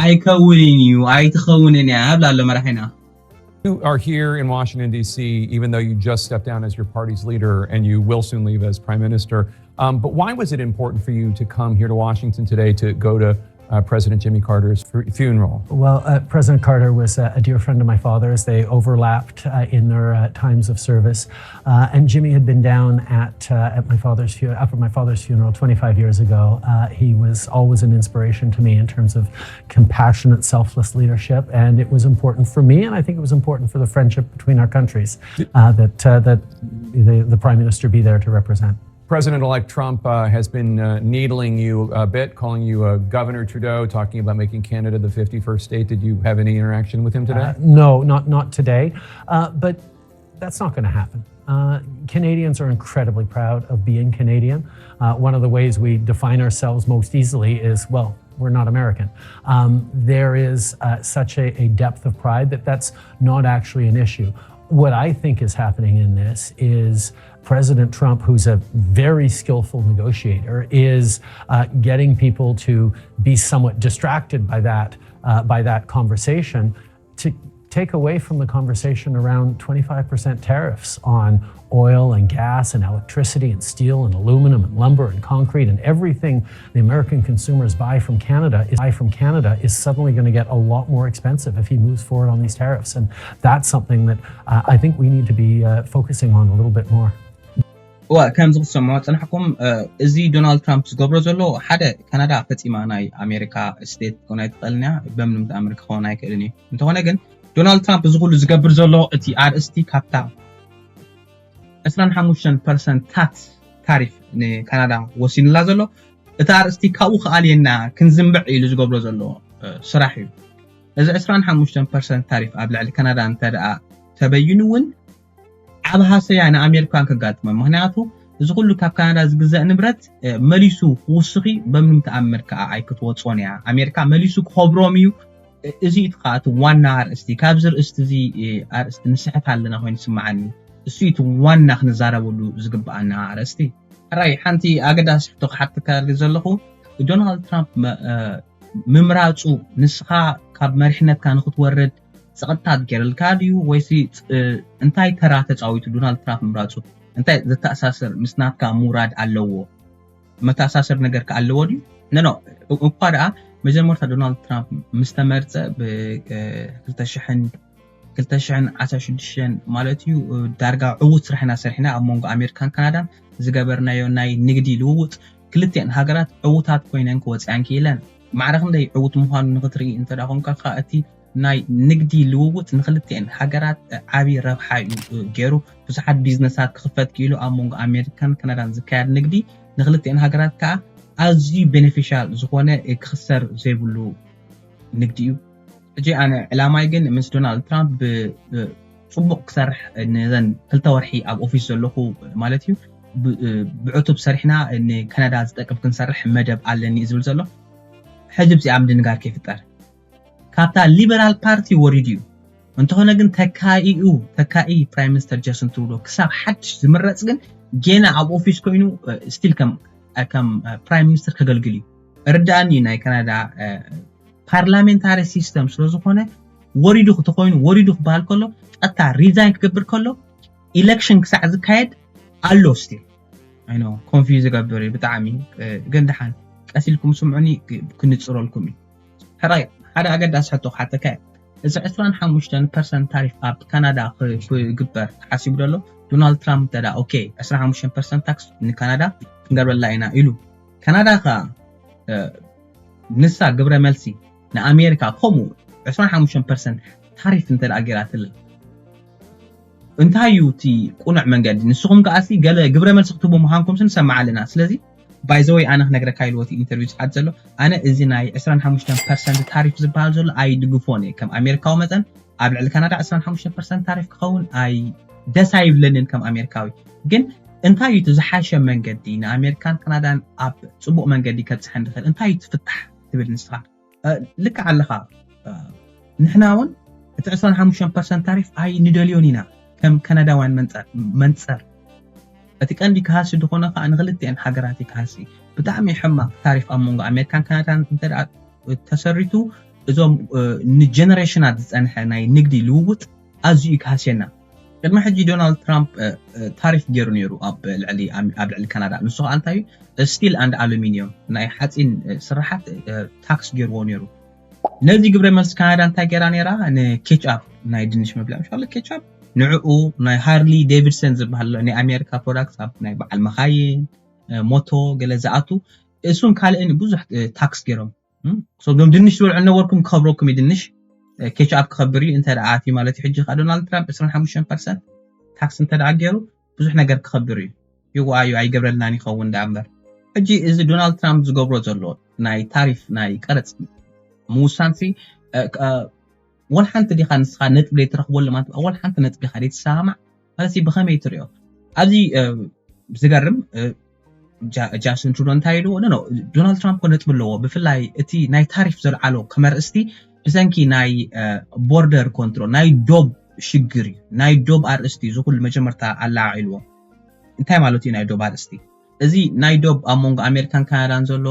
ኣይከውንን እዩ ኣይትኸውንን እያ ብላ ኣሎ መራሒና። You are here in Washington, D C, even though you just stepped down as your party's leader and you will soon leave as prime minister. Um, but why was it important for you to come here to Washington today to go to uh, President Jimmy Carter's fu- funeral? Well, uh, President Carter was uh, a dear friend of my father's. They overlapped uh, in their uh, times of service. Uh, and Jimmy had been down at, uh, at my father's fu- after my father's funeral twenty-five years ago. Uh, he was always an inspiration to me in terms of compassionate, selfless leadership. And it was important for me, and I think it was important for the friendship between our countries uh, that, uh, that the, the Prime Minister be there to represent. President elect Trump uh, has been uh, needling you a bit, calling you uh, Governor Trudeau, talking about making Canada the fifty-first state. Did you have any interaction with him today? Uh, no, not, not today. Uh, but that's not going to happen. Uh, Canadians are incredibly proud of being Canadian. Uh, one of the ways we define ourselves most easily is, well, we're not American. Um, there is uh, such a, a depth of pride that that's not actually an issue. What I think is happening in this is President Trump, who's a very skillful negotiator, is uh, getting people to be somewhat distracted by that uh, by that conversation to take away from the conversation around twenty-five percent tariffs on oil and gas and electricity and steel and aluminum and lumber and concrete and everything the American consumers buy from Canada is buy from Canada is suddenly going to get a lot more expensive if he moves forward on these tariffs. And that's something that uh, I think we need to be uh, focusing on a little bit more. እዋ፣ ከምዚ ክትሰምዑ ዝጸናሕኩም፣ እዚ ዶናልድ ትራምፕ ዝገብሮ ዘሎ፣ ሓደ፣ ካናዳ ፈጺማ ናይ ኣሜሪካ ስቴት ክትኮን ኣይትኽእልን እያ፣ በምንም ተኣምር ክኸውን ኣይክእልን እዩ። እንተኾነ ግን ዶናልድ ትራምፕ እዚ ኩሉ ዝገብር ዘሎ፣ እቲ ኣርእስቲ ካብታ ዕስራን ሓሙሽተን ፐርሰንት ታክስ ታሪፍ ንካናዳ ወሲኑላ ዘሎ፣ እቲ ኣርእስቲ ካብኡ ክኣልየና ክንዝንብዕ ኢሉ ዝገብሮ ዘሎ ስራሕ እዩ። እዚ ዕስራን ሓሙሽተን ፐርሰንት ታሪፍ ኣብ ልዕሊ ካናዳ እንተ ደኣ ተበይኑ እውን ዓብ ሃሰያ ንኣሜሪካን ከጋጥመ። ምኽንያቱ እዚ ኩሉ ካብ ካናዳ ዝግዛእ ንብረት መሊሱ ክውስኺ በምንም ተኣምር ከኣ ኣይክትወጾን እያ። ኣሜሪካ መሊሱ ክኸብሮም እዩ። እዚ እቲ ከኣ እቲ ዋና ኣርእስቲ። ካብዚ ርእስቲ እዚ ኣርእስቲ ንስሕት ኣለና ኮይኑ ይስምዓኒ። እሱ እቲ ዋና ክንዛረበሉ ዝግብኣና ኣርእስቲ። ሕራይ ሓንቲ ኣገዳሲ ሕቶ ክሓተካ ዘለኹ፣ ዶናልድ ትራምፕ ምምራጹ ንስኻ ካብ መሪሕነትካ ንክትወርድ ጸቕጥታት ገይርልካ ድዩ ወይሲ እንታይ ተራ ተጻዊቱ ዶናልድ ትራምፕ ምምራጹ? እንታይ ዘተኣሳስር ምስ ናትካ ምውራድ ኣለዎ? መተኣሳሰር ነገር ከ ኣለዎ ድዩ? ነኖ እኳ ደኣ መጀመርታ ዶናልድ ትራምፕ ምስ ተመርጸ ብ ክልተ ሽሕን ክልተ ሽሕን ዓሰርተ ሽዱሽተን ማለት እዩ። ዳርጋ ዕዉት ስራሕና ሰሪሕና ኣብ መንጎ ኣሜሪካን ካናዳን ዝገበርናዮ ናይ ንግዲ ልውውጥ ክልቲኤን ሃገራት ዕዉታት ኮይነን ክወፅኣን ክኢለን። ማዕረ ክንደይ ዕዉት ምዃኑ ንክትርኢ እንተ ደኣ ኮንካ ከዓ እቲ ናይ ንግዲ ልውውጥ ንክልቲኤን ሃገራት ዓብዪ ረብሓ እዩ ገይሩ። ብዙሓት ቢዝነሳት ክኽፈት ክኢሉ ኣብ መንጎ ኣሜሪካን ካናዳን ዝካየድ ንግዲ ንክልቲኤን ሃገራት ከዓ ኣዝዩ ቤኔፊሻል ዝኾነ ክኽሰር ዘይብሉ ንግዲ እዩ። ሕጂ ኣነ ዕላማይ ግን ምስ ዶናልድ ትራምፕ ብፅቡቕ ክሰርሕ ነዘን ክልተ ወርሒ ኣብ ኦፊስ ዘለኹ ማለት እዩ ብዕቱብ ሰሪሕና ንካናዳ ዝጠቅም ክንሰርሕ መደብ ኣለኒ ዝብል ዘሎ ሕጂ ብዚኣ ምድንጋር ከይፍጠር ካብታ ሊበራል ፓርቲ ወሪዱ እዩ። እንተኾነ ግን ተካኢኡ ተካኢ ፕራይም ሚኒስተር ጀስትን ትሩዶ ክሳብ ሓድሽ ዝምረፅ ግን ጌና ኣብ ኦፊስ ኮይኑ ስቲል ከም ፕራይም ሚኒስተር ከገልግል እዩ። ርዳእኒ ናይ ካናዳ ፓርላሜንታሪ ሲስተም ስለዝኾነ ወሪዱ ክተኮይኑ ወሪዱ ክበሃል ከሎ ቀጥታ ሪዛይን ክገብር ከሎ ኢሌክሽን ክሳዕ ዝካየድ ኣሎ ስቲል። ኣይ ኖ ኮንፊውዝ ዝገብር እዩ ብጣዕሚ። ግን ደሓን ቀስ ኢልኩም ስምዑኒ ክንፅረልኩም እዩ። ሕራይ ሓደ ኣገዳሲ ሕቶ ክሓተካ እየ። እዚ ዕስራን ሓሙሽተን ፐርሰንት ታሪፍ ኣብ ካናዳ ክግበር ተሓሲቡ ዘሎ ዶናልድ ትራምፕ እንተ ኦኬ ዕስራን ሓሙሽተን ፐርሰንት ታክስ ንካናዳ ክንገብረላ ኢና ኢሉ ካናዳ ከ ንሳ ግብረ መልሲ ንኣሜሪካ ከምኡ ዕስራን ሓሙሽተን ፐርሰንት ታሪፍ እንተ ገይራትላ እንታይ እዩ እቲ ቁኑዕ መንገዲ? ንስኹም ከኣሲ ገለ ግብረ መልሲ ክትህቡ ምዃንኩም ንሰምዕ ኣለና። ስለዚ ባይዘወይ ኣነ ክነግረካ ኢልዎ እቲ ኢንተርቪው ዝሓት ዘሎ ኣነ እዚ ናይ ዕስራን ሓሙሽተን ፐርሰንት ታሪፍ ዝበሃል ዘሎ ኣይድግፎን እየ። ከም ኣሜሪካዊ መጠን ኣብ ልዕሊ ካናዳ ዕስራን ሓሙሽተን ፐርሰንት ታሪፍ ክኸውን ኣይ ደስ ኣይብለንን ከም ኣሜሪካዊ። ግን እንታይ እዩ እቲ ዝሓሸ መንገዲ ንኣሜሪካን ካናዳን ኣብ ፅቡቕ መንገዲ ከብፅሐን ዝኽእል እንታይ እዩ እቲ ፍታሕ ትብል ንስኻ? ልክዕ ኣለኻ። ንሕና እውን እቲ ዕስራን ሓሙሽተን ፐርሰንት ታሪፍ ኣይንደልዮን ኢና ከም ካናዳውያን መንፀር መንፀር እቲ ቀንዲ ክሃሲ ዝኾነ ከዓ ንክልቲኤን ሃገራት እዩ ክሃሲ። ብጣዕሚ ሕማቅ ታሪፍ ኣብ መንጎ ኣሜሪካን ካናዳን እንተ ተሰሪቱ እዞም ንጀነሬሽናት ዝፀንሐ ናይ ንግዲ ልውውጥ ኣዝዩ እዩ ክሃስየና። ቅድሚ ሕጂ ዶናልድ ትራምፕ ታሪፍ ገይሩ ነይሩ ኣብ ልዕሊ ኣብ ልዕሊ ካናዳ። ንሱ ከዓ እንታይ እዩ ስቲል ኣንድ ኣሉሚኒየም ናይ ሓፂን ስራሓት ታክስ ገይርዎ ነይሩ። ነዚ ግብረ መልሲ ካናዳ እንታይ ገይራ ነይራ ንኬች ኣፕ ናይ ድንሽ መብልዕ ምሻለ ኬች ኣፕ ንዕኡ ናይ ሃርሊ ዴቪድሰን ዝበሃል ናይ ኣሜሪካ ፕሮዳክት ኣብ ናይ በዓል መኻይን ሞቶ ገለ ዝኣቱ እሱን ካልእን ብዙሕ ታክስ ገይሮም ሶም ድንሽ ዝበልዑ ነበርኩም ክኸብረኩም እዩ ድንሽ ኬች ኣፕ ክኸብር እዩ እንተ ደኣ ኣትዩ ማለት እዩ ሕጂ ከዓ ዶናልድ ትራምፕ ዕስራን ሓሙሽተን ፐርሰንት ታክስ እንተ ደኣ ገይሩ ብዙሕ ነገር ክኸብር እዩ ይዋኣዩ ኣይገብረልናን ይኸውን ደኣ እምበር ሕጂ እዚ ዶናልድ ትራምፕ ዝገብሮ ዘሎ ናይ ታሪፍ ናይ ቀረፅ ምውሳንሲ ወል ሓንቲ ዲኻ ንስኻ ነጥቢ ዘይትረኽበሉ ማለት ወል ሓንቲ ነጥቢ ዲኻ ዘይትሰማማዕ ማለት ብኸመይ ትሪኦ ኣብዚ ዝገርም ጃስትን ትሩዶ እንታይ ኢልዎ ኖ ዶናልድ ትራምፕ ነጥቢ ኣለዎ ብፍላይ እቲ ናይ ታሪፍ ዘልዓሎ ከመርእስቲ ብሰንኪ ናይ ቦርደር ኮንትሮል ናይ ዶብ ሽግር እዩ ናይ ዶብ ኣርእስቲ እዩ ዝኩሉ መጀመርታ ኣለዓዒልዎ እንታይ ማለት እዩ ናይ ዶብ ኣርእስቲ እዚ ናይ ዶብ ኣብ መንጎ ኣሜሪካን ካናዳን ዘሎ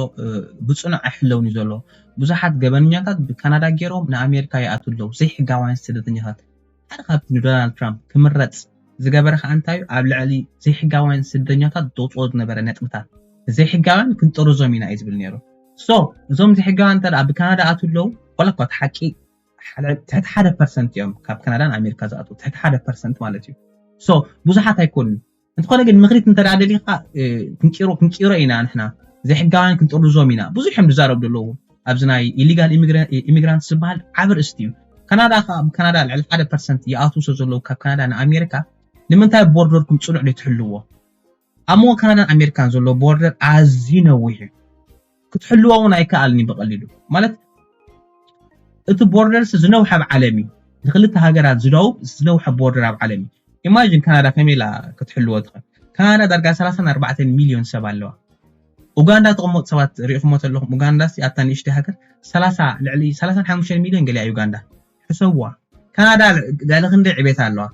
ብፅኑዕ ኣይሕለውን እዩ ዘሎ ብዙሓት ገበነኛታት ብካናዳ ገይሮም ንኣሜሪካ ይኣቱ ኣለዉ ዘይሕጋውያን ስደተኛታት ሓደ ካብቲ ንዶናልድ ትራምፕ ክምረፅ ዝገበረ ከዓ እንታይ ኣብ ልዕሊ ዘይሕጋውያን ስደተኛታት ዘውፅኦ ዝነበረ ነጥብታት ዘይሕጋውያን ክንጠርዞም ኢና እዩ ዝብል ነይሩ so እዞም ዘይሕጋውያን እንተ ብካናዳ ኣቱ ኣለዉ ቆላ እኳ ሓቂ ትሕቲ ሓደ ፐርሰንት እዮም ካብ ካናዳን ኣሜሪካ ዝኣቱ ትሕቲ ሓደ ፐርሰንት ማለት እዩ so ብዙሓት ኣይኮኑን እንተኾነ ግን ምኽሪት እንተ ደኣ ደሊኻ ክንቂሮ ክንቂሮ ኢና ንሕና ዘይሕጋውያን ክንጥርዞም ኢና ብዙሕ እዮም ዝዛረቡ ዘለዉ ኣብዚ ናይ ኢሊጋል ኢሚግራንት ዝበሃል ዓብ ርእስቲ እዩ። ካናዳ ካብ ካናዳ ልዕሊ ሓደ ፐርሰንት ይኣትዉ ስለ ዘለዉ ካብ ካናዳ ንኣሜሪካ ንምንታይ ቦርደርኩም ፅኑዕ ዘይትሕልዎ? ኣብ መንጎ ካናዳን ኣሜሪካን ዘሎ ቦርደር ኣዝዩ ነዊሕ እዩ። ክትሕልዎ እውን ኣይከኣልን እዩ ብቐሊሉ። ማለት እቲ ቦርደርስ ዝነውሐ ኣብ ዓለም እዩ። ንክልተ ሃገራት ዝዳውብ ዝነውሐ ቦርደር ኣብ ዓለም እዩ። ኢማጂን ካናዳ ከመይ ኢላ ክትሕልዎ ትኽእል? ካናዳ ዳርጋ ሰላሳን ኣርባዕተን ሚልዮን ሰብ ኣለዋ። ኡጋንዳ ተቐመጡ ሰባት ሪኢኹሞ ተለኹም ኡጋንዳ ሲ ኣብታ ንእሽተይ ሃገር ሰላሳ ልዕሊ ሰላሳን ሓሙሽተን ሚልዮን ገሊኣ ዩጋንዳ ሕሰብዋ። ካናዳ ልዕሊ ክንደይ ዕቤት ኣለዋ?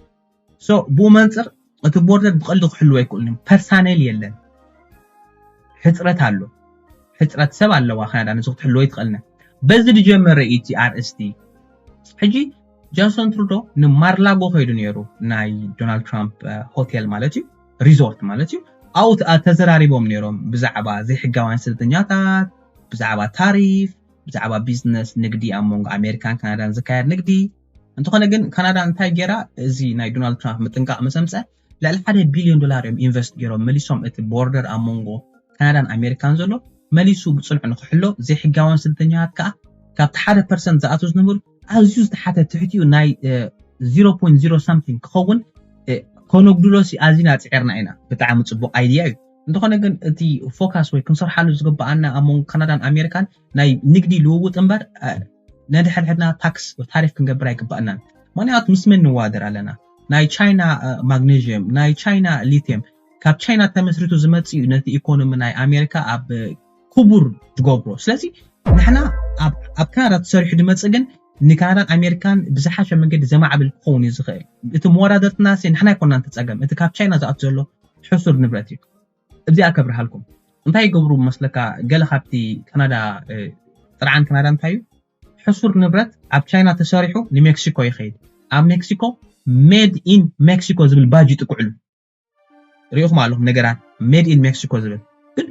ሶ ብኡ መንፅር እቲ ቦርደር ብቐልዱ ክሕልዎ ኣይክእሉን እዮም። ፐርሳኔል የለን፣ ሕፅረት ኣሎ። ሕፅረት ሰብ ኣለዋ ካናዳ ነዚ ክትሕልዎ ኣይትኽእልን። በዚ ዝጀመረ እዩ እቲ ኣርእስቲ። ሕጂ ጃስቶን ትሩዶ ንማርላጎ ከይዱ ነይሩ ናይ ዶናልድ ትራምፕ ሆቴል ማለት እዩ ሪዞርት ማለት እዩ ኣብኡ ተዘራሪቦም ነይሮም ብዛዕባ ዘይሕጋውያን ስደተኛታት ብዛዕባ ታሪፍ ብዛዕባ ቢዝነስ ንግዲ ኣብ መንጎ ኣሜሪካን ካናዳን ዝካየድ ንግዲ እንተኾነ ግን ካናዳ እንታይ ገይራ እዚ ናይ ዶናልድ ትራምፕ ምጥንቃቕ ምስ ኣምፀ ልዕሊ ሓደ ቢልዮን ዶላር እዮም ኢንቨስት ገይሮም መሊሶም እቲ ቦርደር ኣብ መንጎ ካናዳን ኣሜሪካን ዘሎ መሊሱ ብፅኑዕ ንክሕሎ ዘይሕጋውያን ስደተኛታት ከዓ ካብቲ ሓደ ፐርሰንት ዝኣትዉ ዝነበሩ ኣዝዩ ዝተሓተ ትሕቲኡ ናይ zero point zero something ክኸውን ከነጉድሎ ኣዝና ፅዒርና ኢና። ብጣዕሚ ፅቡቅ ኣይድያ እዩ። እንተኾነ ግን እቲ ፎካስ ወይ ክንሰርሓሉ ዝግበኣና ኣብ መንጎ ካናዳን ኣሜሪካን ናይ ንግዲ ልውውጥ እምበር ነድሕድሕድና ታክስ ታሪፍ ክንገብር ኣይግባእናን። ምክንያቱ ምስ መን ንዋደር ኣለና? ናይ ቻይና ማግኔዥየም፣ ናይ ቻይና ሊቲየም ካብ ቻይና ተመስሪቱ ዝመፅእ እዩ ነቲ ኢኮኖሚ ናይ ኣሜሪካ ኣብ ክቡር ዝገብሮ። ስለዚ ንሕና ኣብ ካናዳ ተሰሪሑ ዝመፅእ ግን ንካናዳን ኣሜሪካን ብዝሓሸ መንገዲ ዘማዕብል ክኸውን እዩ ዝኽእል። እቲ መወዳደርትና ሲ ንሕና ኣይኮናን እቲ ፀገም፣ እቲ ካብ ቻይና ዝኣቱ ዘሎ ሕሱር ንብረት እዩ። እዚኣ ከብርሃልኩም እንታይ ይገብሩ መስለካ? ገለ ካብቲ ካናዳ ጥርዓን ካናዳ እንታይ እዩ? ሕሱር ንብረት ኣብ ቻይና ተሰሪሑ ንሜክሲኮ ይኸይድ። ኣብ ሜክሲኮ ሜድ ኢን ሜክሲኮ ዝብል ባጅ ይጥቅዕሉ። ሪኢኹም ኣለኹም ነገራት ሜድ ኢን ሜክሲኮ ዝብል ግን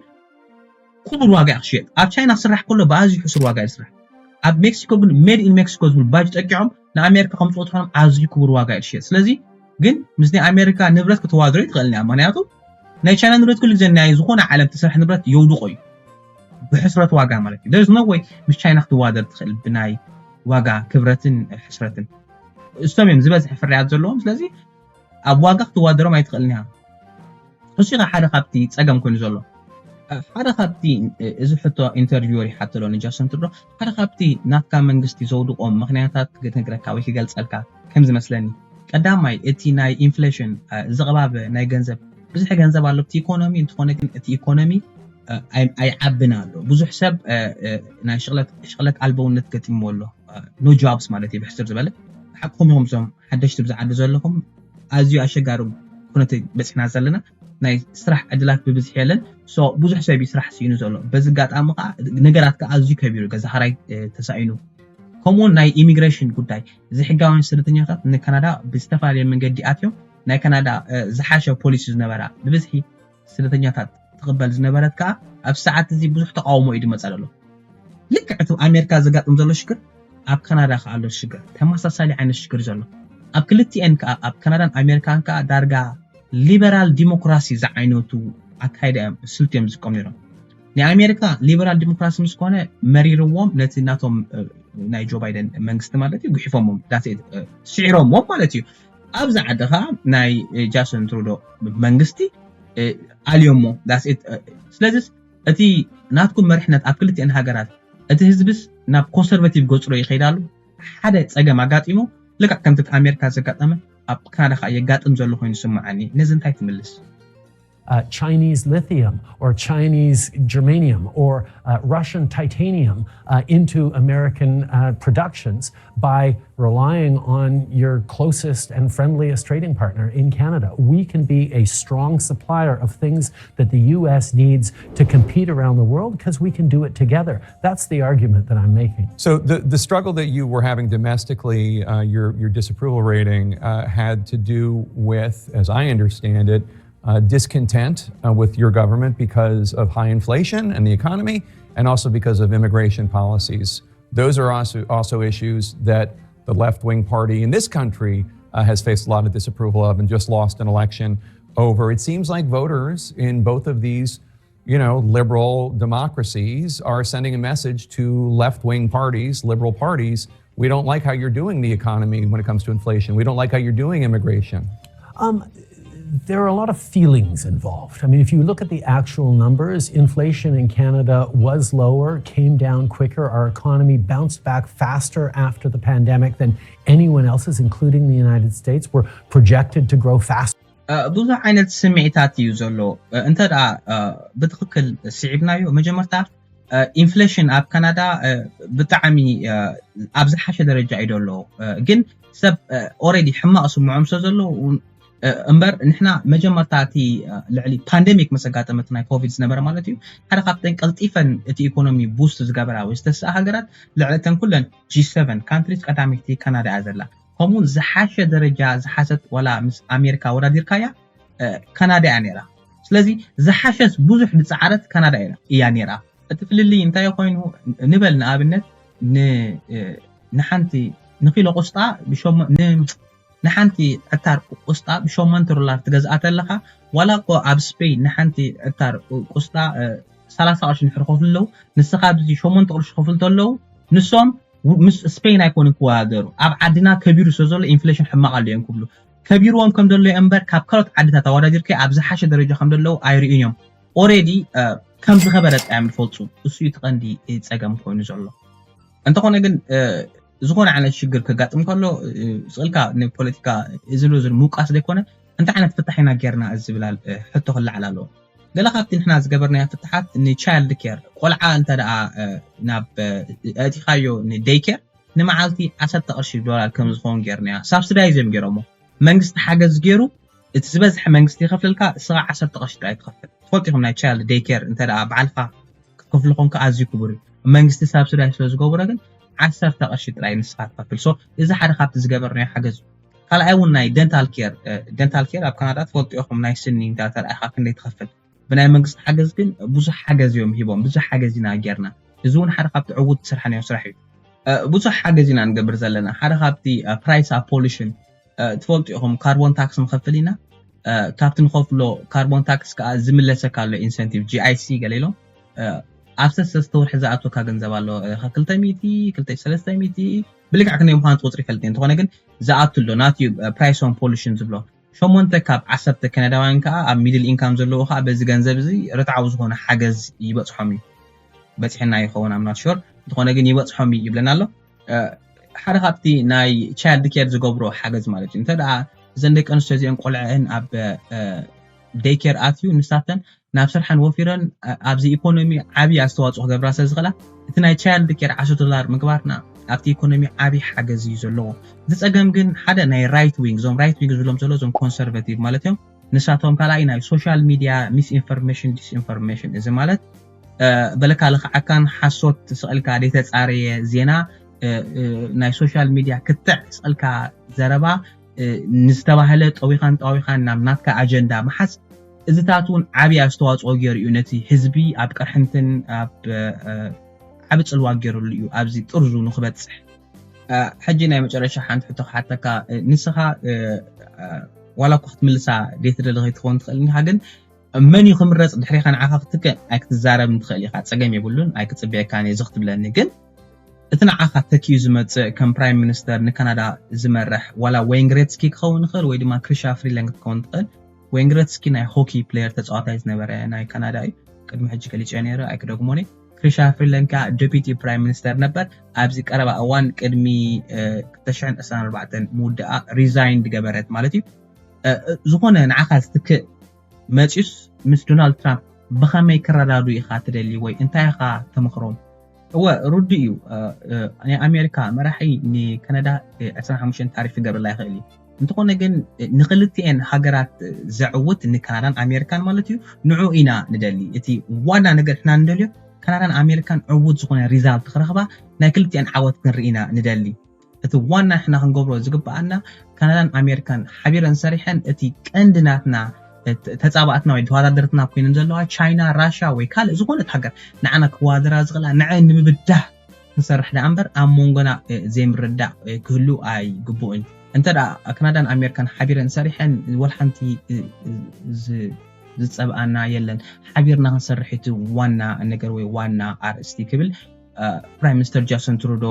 ክቡር ዋጋ ክሽየጥ። ኣብ ቻይና ክስራሕ ከሎ ብኣዝዩ ሕሱር ዋጋ እዩ ዝስራሕ። ኣብ ሜክሲኮ ግን ሜድ ኢን ሜክሲኮ ዝብል ባጅ ጠቂዖም ንኣሜሪካ ከምፅኦ ትኾኖም ኣዝዩ ክቡር ዋጋ እዩ ዝሽየጥ። ስለዚ ግን ምስ ናይ ኣሜሪካ ንብረት ክትዋድሮ ይትኽእል እያ። ምክንያቱ ናይ ቻይና ንብረት ኩሉ ግዜ ናይ ዝኾነ ዓለም ተሰርሐ ንብረት የውድቆ እዩ ብሕስረት ዋጋ ማለት እዩ። ደርስ ነው ወይ ምስ ቻይና ክትዋደር ትኽእል ብናይ ዋጋ ክብረትን ሕስረትን እሶም እዮም ዝበዝሐ ፍርያት ዘለዎም። ስለዚ ኣብ ዋጋ ክትዋደሮም ኣይትኽእልን ኢኻ። እሱ ኸ ሓደ ካብቲ ፀገም ኮይኑ ዘሎ ሓደ ካብቲ እዚ ሕቶ ኢንተርቪወር ይሓተሎ ንጃሰን ትርዶ ሓደ ካብቲ ናትካ መንግስቲ ዘውድቆም ምክንያታት ክነግረካ ወይ ክገልፀልካ ከም ዝመስለኒ ቀዳማይ እቲ ናይ ኢንፍሌሽን ዝቕባበ ናይ ገንዘብ ብዙሕ ገንዘብ ኣሎ እቲ ኢኮኖሚ እንትኾነ ግን እቲ ኢኮኖሚ ኣይዓብን ኣሎ ብዙሕ ሰብ ናይ ሽቕለት ኣልበውነት ገጢምዎ ኣሎ no jobs ማለት እዩ ብሕስር ዝበለ ሓቅኹም ኢኹም እዞም ሓደሽቲ ብዝዓዲ ዘለኹም ኣዝዩ ኣሸጋሪ ኩነተ በፂሕና ዘለና ናይ ስራሕ ዕድላት ብብዝሒ የለን ብዙሕ ሰብ እዩ ስራሕ ስኢኑ ዘሎ በዚ ኣጋጣሚ ከዓ ነገራት ከዓ ኣዝዩ ከቢሩ ገዛ ሓራይ ተሳኢኑ ከምኡውን ናይ ኢሚግሬሽን ጉዳይ ዘይሕጋውያን ስደተኛታት ንካናዳ ብዝተፈላለየ መንገዲ ኣትዮም ናይ ካናዳ ዝሓሸ ፖሊሲ ዝነበራ ብብዝሒ ስደተኛታት ትቕበል ዝነበረት ከዓ ኣብ ሰዓት እዚ ብዙሕ ተቃውሞ እዩ ዝመፃ ዘሎ ልክዕ እቲ ኣሜሪካ ዘጋጥም ዘሎ ሽግር ኣብ ካናዳ ከዓ ኣሎ ሽግር ተመሳሳሊ ዓይነት ሽግር ዘሎ ኣብ ክልቲኤን ከዓ ኣብ ካናዳን ኣሜሪካን ከዓ ዳርጋ ሊበራል ዲሞክራሲ ዝዓይነቱ ኣካይዳ እዮም ስልቲ እዮም ዝጥቀሙ ነይሮም ናይ ኣሜሪካ ሊበራል ዲሞክራሲ ምስ ኮነ መሪርዎም ነቲ ናቶም ናይ ጆ ባይደን መንግስቲ ማለት እዩ ጉሒፎሞም ስዒሮምዎም ማለት እዩ ኣብዚ ዓዲ ከዓ ናይ ጃስን ትሩዶ መንግስቲ ኣልዮሞ ስለዚ እቲ ናትኩም መሪሕነት ኣብ ክልቲአን ሃገራት እቲ ህዝብስ ናብ ኮንሰርቫቲቭ ገፅሮ ይኸይዳሉ ሓደ ፀገም ኣጋጢሙ ልክዕ ከምቲ ኣሜሪካ ዘጋጠመ ኣብ ካናዳ ከዓ የጋጥም ዘሎ ኮይኑ ስምዓኒ ነዚ እንታይ ትምልስ uh, Chinese lithium or Chinese germanium or uh, Russian titanium uh, into American uh, productions by relying on your closest and friendliest trading partner in Canada. We can be a strong supplier of things that the U S needs to compete around the world because we can do it together. That's the argument that I'm making. So, the, the struggle that you were having domestically, uh, your, your disapproval rating, uh, had to do with, as I understand it, uh, discontent uh, with your government because of high inflation and the economy, and also because of immigration policies. Those are also, also issues that the left wing party in this country uh, has faced a lot of disapproval of and just lost an election over. It seems like voters in both of these, you know, liberal democracies are sending a message to left wing parties, liberal parties. We don't like how you're doing the economy when it comes to inflation. We don't like how you're doing immigration. Um, there are a lot of feelings involved. I mean, if you look at the actual numbers, inflation in Canada was lower, came down quicker. Our economy bounced back faster after the pandemic than anyone else's, including the United States. We're projected to grow faster. ብዙሕ ዓይነት ስምዒታት እዩ ዘሎ። እንተ ደኣ ብትኽክል ስዒብናዮ፣ መጀመርታ ኢንፍሌሽን ኣብ ካናዳ ብጣዕሚ ኣብ ዝሓሸ ደረጃ እዩ ዘሎ። ግን ሰብ ኦረዲ ሕማቕ ስምዖም ስለ ዘሎ እምበር፣ ንሕና መጀመርታ እቲ ልዕሊ ፓንደሚክ መሰጋጠመት ናይ ኮቪድ ዝነበረ ማለት እዩ፣ ሓደ ካብተን ቀልጢፈን እቲ ኢኮኖሚ ቡስት ዝገበራ ወይ ዝተስኣ ሃገራት ልዕሊ ተን ኩለን ጂ ሰቨን ካንትሪስ ቀዳመይቲ ካናዳ እያ ዘላ። ከምኡውን ዝሓሸ ደረጃ ዝሓዘት ዋላ ምስ ኣሜሪካ ወዳዲርካያ ካናዳ እያ ነይራ። ስለዚ ዝሓሸስ ብዙሕ ዝፀዓረት ካናዳ እያ ነይራ። እቲ ፍልልይ እንታይ ኮይኑ ንበል፣ ንኣብነት ንሓንቲ ንኪሎ ቁስጣ ንሓንቲ ዕታር ቁስጣ ብሸሞንተ ዶላር ትገዝኣ ተለኻ፣ ዋላ እኮ ኣብ ስፔን ንሓንቲ ዕታር ቁስጣ ሰላሳ ቅርሺ ንድሕር ከፍሉ ኣለዉ፣ ንስኻ ኣብዚ ሸሞንተ ቅርሺ ከፍሉ ተለዉ፣ ንሶም ምስ ስፔን ኣይኮኑን ክወዳደሩ። ኣብ ዓድና ከቢሩ ስለ ዘሎ ኢንፍሌሽን ሕማቕ ኣሎ እዮም ክብሉ፣ ከቢርዎም ከም ዘሎ እምበር ካብ ካልኦት ዓድታት ኣወዳዲርካ ኣብ ዝሓሸ ደረጃ ከም ዘለዉ ኣይርእዩን እዮም። ኦሬዲ ከም ዝኸበረ ጥራይ እዮም ዝፈልጡ። እሱ እዩ እቲ ቀንዲ ፀገም ኮይኑ ዘሎ። እንተኾነ ግን ዝኾነ ዓይነት ሽግር ከጋጥም ከሎ ስቕልካ ንፖለቲካ እዝን እዝን ምውቃስ ዘይኮነ እንታይ ዓይነት ፍታሕ ኢና ጌርና እዚ ዝብላል ሕቶ ክለዓል ኣለዎ። ገለ ካብቲ ንሕና ዝገበርናዮ ፍትሓት ንቻይልድ ኬር፣ ቆልዓ እንተ ደኣ ናብ ኣእቲኻዮ ንደይ ኬር ንመዓልቲ ዓሰርተ ቅርሺ ዶላር ከም ዝኸውን ጌርናዮ። ሳብስዳይዝ እዮም ጌሮሞ። መንግስቲ ሓገዝ ገይሩ እቲ ዝበዝሐ መንግስቲ ይኸፍለልካ፣ እስኻ ዓሰርተ ቅርሺ ጥራይ ትኸፍል። ትፈልጡ ኢኹም ናይ ቻይልድ ደይ ኬር እንተ ደኣ ባዕልኻ ክትከፍሉ ኮንካ ኣዝዩ ክቡር እዩ። መንግስቲ ሳብስዳይ ስለ ዝገብሮ ግን ዓሰርተ ቅርሺ ጥራይ ንስኻ ትኸፍል። ሶ እዚ ሓደ ካብቲ ዝገበርናዮ ሓገዝ እዩ። ካልኣይ እውን ናይ ደንታል ኬር፣ ደንታል ኬር ኣብ ካናዳ ትፈልጡ ኢኹም ናይ ስኒ እንዳ ተርኣኻ ክንደይ ትኸፍል። ብናይ መንግስቲ ሓገዝ ግን ብዙሕ ሓገዝ እዮም ሂቦም፣ ብዙሕ ሓገዝ ኢና ጌርና። እዚ እውን ሓደ ካብቲ ዕዉት ዝሰርሓናዮ ስራሕ እዩ። ብዙሕ ሓገዝ ኢና ንገብር ዘለና። ሓደ ካብቲ ፕራይስ ኣብ ፖሉሽን ትፈልጡ ኢኹም፣ ካርቦን ታክስ ንኸፍል ኢና። ካብቲ ንኸፍሎ ካርቦን ታክስ ከዓ ዝምለሰካ ኣሎ ኢንሰንቲቭ፣ ጂ ኣይ ሲ ገለ ኢሎም። ኣብ ሰለስተ ወርሒ ዝኣትወካ ገንዘብ ኣሎ፣ ክልተ ሚእቲ፣ ክልተ ሰለስተ ሚእቲ፣ ብልክዕ ክንደይ ምዃኑ ትቁፅሪ ይፈልጥ። እንተኾነ ግን ዝኣቱ ኣሎ ናትዩ ፕራይስ ኦን ፖሉሽን ዝብሎ። ሸሞንተ ካብ ዓሰርተ ካናዳውያን ከዓ ኣብ ሚድል ኢንካም ዘለዉ ከዓ በዚ ገንዘብ እዚ ርትዓዊ ዝኾነ ሓገዝ ይበፅሖም እዩ። በፂሕና ይኸውን፣ ኣም ናት ሹር፣ እንተኾነ ግን ይበፅሖም እዩ ይብለና ኣሎ። ሓደ ካብቲ ናይ ቻይልድ ኬር ዝገብሮ ሓገዝ ማለት እዩ። እንተ ደኣ እዘን ደቂ ኣንስትዮ እዚአን ቆልዐአን ኣብ ደይ ኬር ኣትዩ ንሳተን ናብ ስርሐን ወፊረን ኣብዚ ኢኮኖሚ ዓብዪ ኣስተዋፅኦ ክገብራ ስለ ዝኽእላ እቲ ናይ ቻይልድ ኬር ዓሰርተ ዶላር ምግባርና ኣብቲ ኢኮኖሚ ዓብዪ ሓገዝ እዩ ዘለዎ። እቲ ፀገም ግን ሓደ ናይ ራይት ዊንግ፣ እዞም ራይት ዊንግ ዝብሎም ዘሎ እዞም ኮንሰርቫቲቭ ማለት እዮም። ንሳቶም ካልኣይ ናይ ሶሻል ሚድያ ሚስ ኢንፎርሜሽን፣ ዲስ ኢንፎርሜሽን፣ እዚ ማለት በለካ ልኽዓካን ሓሶት ስቕልካ ዘይተፃረየ ዜና ናይ ሶሻል ሚድያ ክትዕ ስቕልካ ዘረባ ንዝተባህለ ጠዊኻን ጠዋዊኻን ናብ ናትካ ኣጀንዳ ምሓዝ፣ እዚታት እውን ዓብዪ ኣስተዋፅኦ ገይሩ እዩ ነቲ ህዝቢ ኣብ ቅርሕንትን ኣብ ዓቢ ፅልዋ ገይሩሉ እዩ ኣብዚ ጥርዙ ንክበፅሕ። ሕጂ ናይ መጨረሻ ሓንቲ ሕቶ ክሓተካ፣ ንስኻ ዋላ እኳ ክትምልሳ ዘይትደሊ ከይትኸውን ትኽእል ኢኻ፣ ግን መን እዩ ክምረፅ ድሕሪኻ ንዓኻ ክትክእ ኣይክትዛረብን ትኽእል ኢኻ፣ ፀገም የብሉን፣ ኣይክፅበየካን እየ እዚ ክትብለኒ። ግን እቲ ንዓኻ ተኪኡ ዝመፅእ ከም ፕራይም ሚኒስተር ንካናዳ ዝመርሕ ዋላ ወይን ግሬትስኪ ክኸውን ይኽእል ወይ ድማ ክሪሻ ፍሪለንክ ክትከውን ትኽእል። ወይን ግሬትስኪ ናይ ሆኪ ፕሌየር ተፃዋታይ ዝነበረ ናይ ካናዳ እዩ። ቅድሚ ሕጂ ገሊፀ ነይረ ኣይክደግሞን እየ። ክሪሻ ፍሪለንክ ከዓ ዴፒቲ ፕራይም ሚኒስተር ነበር። ኣብዚ ቀረባ እዋን ቅድሚ ክልተ ሽሕን ዕስራን ኣርባዕተን ምውዳኣ ሪዛይን ዝገበረት ማለት እዩ። ዝኾነ ንዓኻ ዝትክእ መፂኡስ ምስ ዶናልድ ትራምፕ ብኸመይ ክረዳዱ ኢኻ ትደሊ ወይ እንታይ ኢኻ ተመኽሮም? እወ ርዱእ እዩ። ናይ ኣሜሪካ መራሒ ንካናዳ ዕስራን ሓሙሽተን ታሪፍ ክገብረላ ይኽእል እዩ። እንተኾነ ግን ንክልቲኤን ሃገራት ዘዕውት ንካናዳን ኣሜሪካን ማለት እዩ ንዑ ኢና ንደሊ። እቲ ዋና ነገር ሕና ንደልዮ ካናዳን ኣሜሪካን ዕዉት ዝኾነ ሪዛልት ክረኽባ ናይ ክልቲኤን ዓወት ክንርኢ ኢና ንደሊ። እቲ ዋና ንሕና ክንገብሮ ዝግብኣና ካናዳን ኣሜሪካን ሓቢረን ሰሪሐን እቲ ቀንዲ ናትና ተፃባእትና ወይ ተወዳደርትና ኮይነን ዘለዋ ቻይና፣ ራሻ ወይ ካልእ ዝኾነት ሃገር ንዓና ክወዳደራ ዝኽእላ ንዐ ንምብዳህ ክንሰርሕ ደኣ እምበር ኣብ መንጎና ዘይምርዳእ ክህሉ ኣይግብኡን። እንተ ደኣ ካናዳን ኣሜሪካን ሓቢረን ሰሪሐን ወላ ሓንቲ ዝፀብኣና የለን። ሓቢርና ክንሰርሕ እቲ ዋና ነገር ወይ ዋና ኣርእስቲ ክብል ፕራይም ሚኒስተር ጃስትን ትሩዶ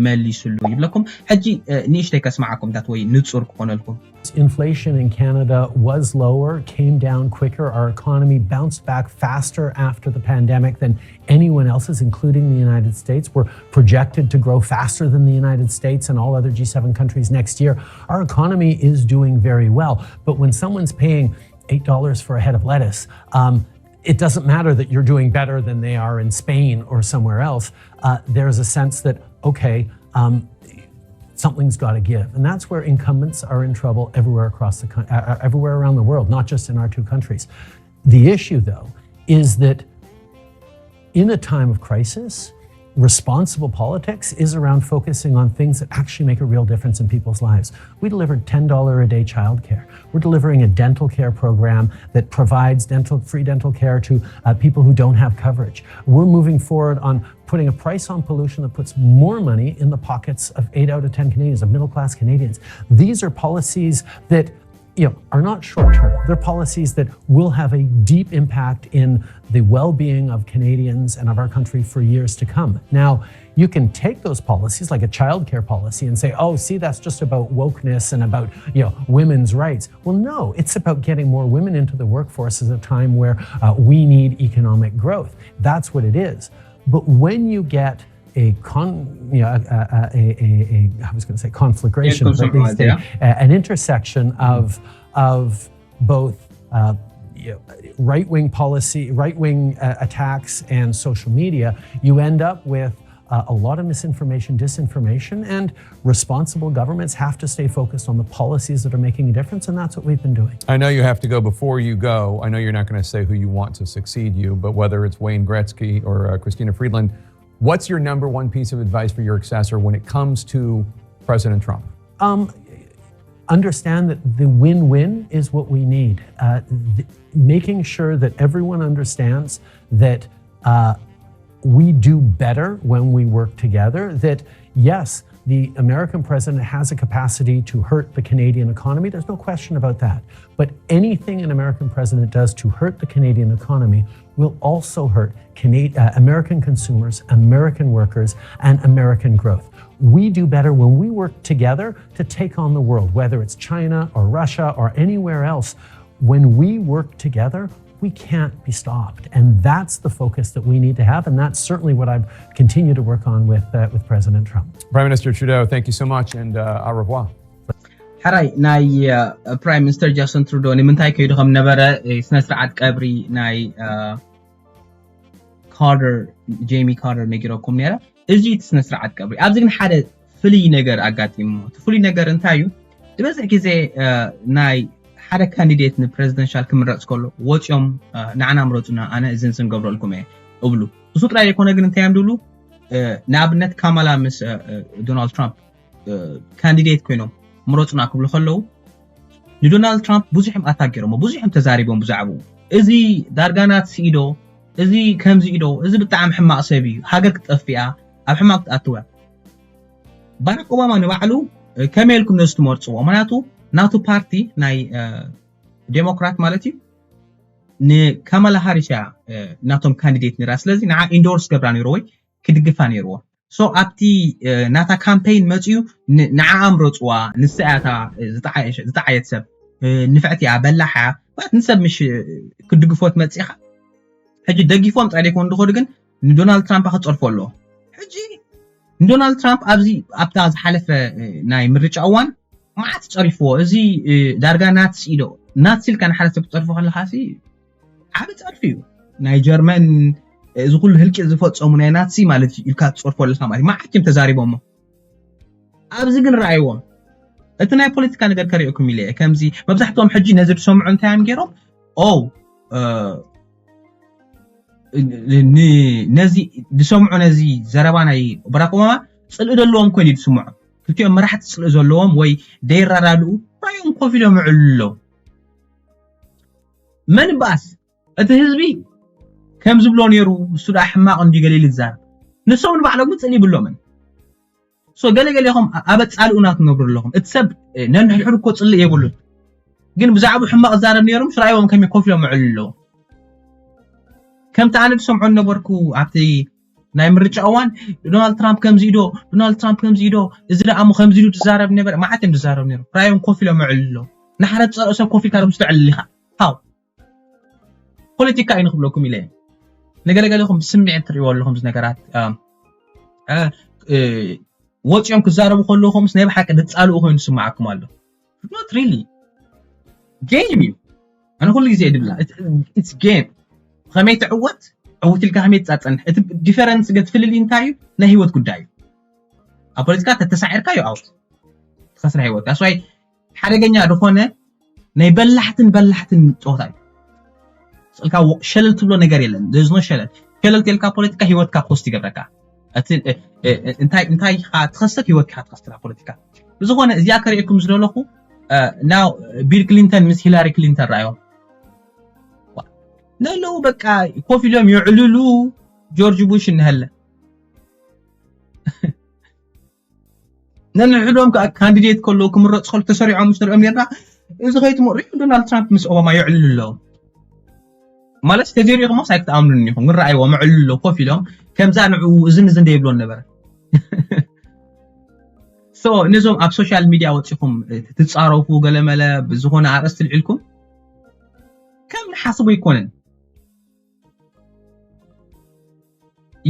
መሊሱሉ ይብለኩም። ሕጂ ንእሽተይ ከስማዓኩም ታት ወይ ንፁር ክኾነልኩም። Inflation in Canada was lower, came down quicker. Our economy bounced back faster after the pandemic than anyone else's, including the United States. We're projected to grow faster than the United States and all other G seven countries next year. Our economy is doing very well. But when someone's paying eight dollars for a head of lettuce, um, it doesn't matter that you're doing better than they are in Spain or somewhere else. Uh, there's a sense that, okay, um, something's got to give. And that's where incumbents are in trouble everywhere across the country, uh, uh, everywhere around the world, not just in our two countries. The issue, though, is that in a time of crisis, responsible politics is around focusing on things that actually make a real difference in people's lives. We delivered ten dollars a day childcare. We're delivering a dental care program that provides dental, free dental care to uh, people who don't have coverage. We're moving forward on putting a price on pollution that puts more money in the pockets of eight out of ten Canadians, of middle class Canadians. These are policies that you know, are not short term. They're policies that will have a deep impact in the well being of Canadians and of our country for years to come. Now, you can take those policies, like a childcare policy, and say, oh, see, that's just about wokeness and about you know, women's rights. Well, no, it's about getting more women into the workforce at a time where uh, we need economic growth. That's what it is. But when you get a con, you know, a, a, a, a, a I was going to say conflagration, but these days, a- an intersection of of both uh, you know, right-wing policy, right-wing uh, attacks, and social media, you end up with uh, a lot of misinformation, disinformation, and responsible governments have to stay focused on the policies that are making a difference, and that's what we've been doing. I know you have to go. Before you go, I know you're not going to say who you want to succeed you, but whether it's Wayne Gretzky or uh, Christina Freeland, what's your number one piece of advice for your successor when it comes to President Trump? Um, understand that the win-win is what we need. Uh, the, making sure that everyone understands that uh, we do better when we work together, that yes, the American president has a capacity to hurt the Canadian economy. There's no question about that. But anything an American president does to hurt the Canadian economy will also hurt Canadian, uh, American consumers, American workers, and American growth. We do better when we work together to take on the world, whether it's China or Russia or anywhere else. When we work together, we can't be stopped. And that's the focus that we need to have. And that's certainly what I've continued to work on with, uh, with President Trump. Prime Minister Trudeau, thank you so much and uh, au revoir. ሕራይ ናይ ፕራይም ሚኒስተር ጃስትን ትሩዶ ንምንታይ ከይዱ ከም ነበረ ስነ ስርዓት ቀብሪ ናይ ካርተር ጄሚ ካርተር ነጊረኩም ነረ። እዚ እቲ ስነ ስርዓት ቀብሪ ኣብዚ ግን ሓደ ፍልይ ነገር ኣጋጢሙ። እቲ ፍሉይ ነገር እንታይ እዩ? ዝበዝሕ ግዜ ናይ ሓደ ካንዲዴት ንፕሬዚደንሻል ክምረፅ ከሎ ወፂኦም ንዓና ምረፁና ኣነ እዝን ዝንገብረልኩም እየ እብሉ። እሱ ጥራይ ዘይኮነ ግን እንታይ እዮም ዝብሉ? ንኣብነት ካማላ ምስ ዶናልድ ትራምፕ ካንዲዴት ኮይኖም ምረፁና ክብሉ ከለዉ ንዶናልድ ትራምፕ ብዙሕ እዮም ኣታክ ገይሮሞ፣ ብዙሕ እዮም ተዛሪቦም ብዛዕባኡ። እዚ ዳርጋ ናትሲ ኢዶ፣ እዚ ከምዚ ኢዶ፣ እዚ ብጣዕሚ ሕማቕ ሰብ እዩ፣ ሃገር ክትጠፍእ እያ፣ ኣብ ሕማቕ ክትኣትው እያ። ባራክ ኦባማ ንባዕሉ ከመይ ኢልኩም ነዚ ትመርፅዎ? ምክንያቱ ናቱ ፓርቲ ናይ ዴሞክራት ማለት እዩ ንካማላ ሃሪስ እያ ናቶም ካንዲዴት ነይራ። ስለዚ ንዓ ኢንዶርስ ገብራ ነይሩ ወይ ክድግፋ ነይርዎ። ሶ ኣብቲ ናታ ካምፔይን መፅዩ ንዓ ምረፅዋ ንሳ እያ እታ ዝጠዓየት ሰብ ንፍዕቲ እያ በላሕ እያ ንሰብ ምሽ ክትድግፎ ትመፅእ ኢኻ። ሕጂ ደጊፎም ፀሪፎም እንድኸዱ ግን ንዶናልድ ትራምፕ ክፀርፎ ኣለዎ። ሕጂ ንዶናልድ ትራምፕ ኣብዚ ኣብታ ዝሓለፈ ናይ ምርጫ እዋን መዓት ፀሪፍዎ። እዚ ዳርጋ ናትስ ኢዶ ናትስ ኢልካ ንሓደ ሰብ ክፀርፎ ከለካ ዓብ ፀርፊ እዩ። ናይ ጀርመን እዚ ኩሉ ህልቂ ዝፈፀሙ ናይ ናትሲ ማለት እዩ ኢልካ ትፀርፎ ኣለካ ማለት መዓት እዮም ተዛሪቦሞ። ኣብዚ ግን ረኣይዎም እቲ ናይ ፖለቲካ ነገር ከሪኦኩም ኢለ ከምዚ መብዛሕትኦም ሕጂ ነዚ ዝሰምዑ እንታይ እዮም ገይሮም ኦ ነዚ ዝሰምዑ ነዚ ዘረባ ናይ በራክ ኦባማ ፅልኢ ዘለዎም ኮይኑ ዝስምዖም ክልቲኦም መራሕቲ ፅልኢ ዘለዎም ወይ ደይራዳድኡ ራዮም ኮፍ ኢሎም ይዕሉ ኣለዉ። መን በኣስ እቲ ህዝቢ ከም ዝብሎ ነይሩ እሱ ደኣ ሕማቕ እንዲ ገሊል ይዛረብ ንሶም ንባዕሎም ግን ፅልኢ ይብሎምን So ገለ ገሌኹም ኣበፃልኡና ትነብሩ ኣለኹም። እቲ ሰብ ነንሕድሕዱ እኮ ፅልእ የብሉን፣ ግን ብዛዕባ ሕማቕ ዛረብ ነይሮም ስራይዎም ከመይ ኮፍ ኢሎም ምዕሉ ኣለዉ። ከምቲ ኣነ ዝሰምዖ ነበርኩ ኣብቲ ናይ ምርጫ እዋን፣ ዶናልድ ትራምፕ ከምዚ ኢዶ፣ ዶናልድ ትራምፕ ከምዚ ኢዶ፣ እዚ ደኣ እሞ ከምዚ ኢሉ ዝዛረብ ነበረ። ማዓት እዮም ዝዛረብ ነይሩ። ራዮም ኮፍ ኢሎም ምዕሉ ኣለዉ። ንሓደ ዝፀልኦ ሰብ ኮፍ ኢልካ ዶ ምስ ተዕልል ኢኻ? ሃው ፖለቲካ እዩ ንክብለኩም ኢለ እየ። ንገለገለኹም ብስምዒት ትርእይዎ ኣለኹም እዚ ነገራት። ወፂኦም ክዛረቡ ከለኹምስ ናይ ብሓቂ ዝፃልኡ ኮይኑ ዝስማዓኩም ኣሎ። Not really። ጌም እዩ። ኣነ ኩሉ ግዜ ድብላ it's game። ከመይ ትዕወት፣ ዕውት ኢልካ ከመይ ትፃፀንሕ፣ እቲ ዲፈረንስ ገ ትፍልል እንታይ እዩ? ናይ ህይወት ጉዳይ እዩ። ኣብ ፖለቲካ ተተሳዒርካ እዩ ኣውት ትኸስራ ህይወት ኣስዋይ ሓደገኛ ዝኾነ ናይ በላሕትን በላሕትን ፀወታ እዩ። ስልካ ሸለል ትብሎ ነገር የለን። ዝኖ ሸለል ሸለል ቴልካ ፖለቲካ ህይወትካ ኮስት ይገብረካ። እንታይ እንታይ ኢኻ ትኸስር? ህይወትካ ትኸስራ ፖለቲካ። ብዝኾነ እዚኣ ከርእየኩም ዝደለኹ ናው ቢል ክሊንተን ምስ ሂላሪ ክሊንተን ረኣዮም ነለዉ በቃ ኮፍ ኢሎም የዕልሉ። ጆርጅ ቡሽ እንሀለ ነንሕዶም ከዓ ካንዲዴት ከለዉ ክምረፁ ከሉ ተሰሪዖም ምስ ንሪኦም ኔርና እዚ ከይትምርሑ ዶናልድ ትራምፕ ምስ ኦባማ የዕልሉ ኣለዉ። ማለት ተዘይሪኢኹሞስ ኣይክትኣምኑን ኢኹም። ግን ረኣይዎም የዕልሉ ኣለዉ ኮፍ ኢሎም ከምዛ ንዕኡ እዝን እዝን ደይብሎን ነበረ። So ነዞም ኣብ ሶሻል ሚድያ ወፂኹም ትፃረፉ ገለመለ ብዝኾነ ኣርእስቲ ልዒልኩም ከም ንሓስቡ ኣይኮነን።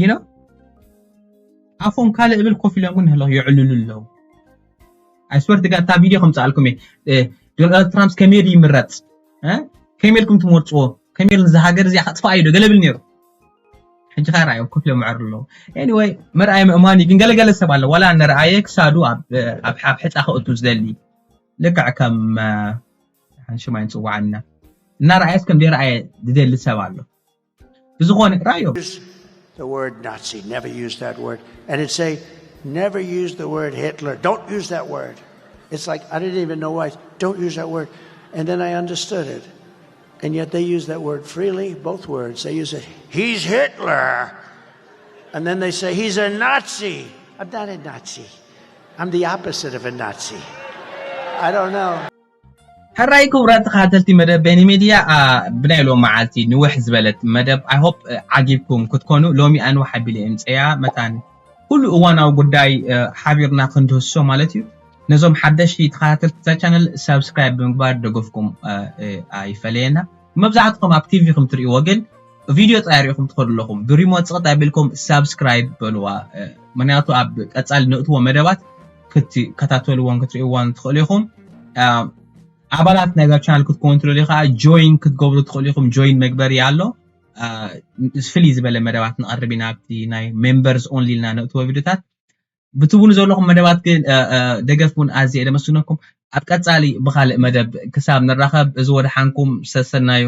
You know ኣፎም ካልእ እብል ኮፍ ኢሎም ግን ህለው የዕልሉ ኣለዉ። I swear to God እታ ቪድዮ ከምፅኣልኩም እየ። ዶናልድ ትራምፕ ከመይ ይምረፅ? ከመይ ኢልኩም ትመርፅዎ? ከመይ ኢሉ ንዛ ሃገር እዚኣ ከጥፋኣ እዩ ዶ ገለ ብል ነይሩ። ሕጂ ከ ረኣዮም ኮፍ ኢሎም ምዕሩ ኣለዉ። Anyway ምርኣይ ምእማን እዩ። ግን ገለገለ ሰብ ኣሎ ዋላ ንረኣየ ክሳዱ ኣብ ሕፃ ከእቱ ዝደሊ ልክዕ ከም ሓንሽማይ ንፅዋዓና እናረኣየስ ከም ደይረኣየ ዝደሊ ሰብ ኣሎ። ብዝኾነ ራዮ the word Nazi, never use that word. And it'd say, never use the word Hitler. Don't use that word. It's like, I didn't even know why. Don't use that word. And then I understood it. And yet they use that word freely, both words. They use it, he's Hitler. And then they say, he's a Nazi. I'm not a Nazi. I'm the opposite of a Nazi. I don't know. ሕራይ ክቡራት ተኸታተልቲ መደብ በኒ ሜድያ ብናይ ሎም መዓልቲ ንውሕ ዝበለት መደብ I hope ዓጊብኩም ክትኮኑ። ሎሚ ኣንውሕ ኣቢለ እምፀያ መታን ኩሉ እዋናዊ ጉዳይ ሓቢርና ክንድህሶ ማለት እዩ። ነዞም ሓደሽቲ ተኸታተልቲ እዛ ቻነል ሳብስክራይብ ብምግባር ደገፍኩም ኣይፈለየና። መብዛሕትኹም ኣብ ቲቪ ከም ትርእይዎ ግን ቪድዮ ጥራይ ሪኢኹም ትኸዱ ኣለኹም። ብሪሞት ፅቕጥ ኣቢልኩም ሳብስክራይብ በልዋ። ምክንያቱ ኣብ ቀፃሊ ነእትዎ መደባት ክትከታተልዎን ክትርእይዎን ትኽእሉ ኢኹም። ኣባላት ናይዛ ቻናል ክትኮኑ ትደልዩ ከዓ ጆይን ክትገብሩ ትኽእሉ ኢኹም። ጆይን መግበሪ ኣሎ። ፍልይ ዝበለ መደባት ንቐርብ ኢና ኣብቲ ናይ ሜምበርስ ኦንሊ ኢልና ነእትዎ ቪድዮታት። ብትብሉ ዘለኹም መደባት ግን ደገፍ እውን ኣዝየ ደመስግነኩም። ኣብ ቀፃሊ ብካልእ መደብ ክሳብ ንራኸብ እዚ ወደሓንኩም ሰሰናዩ።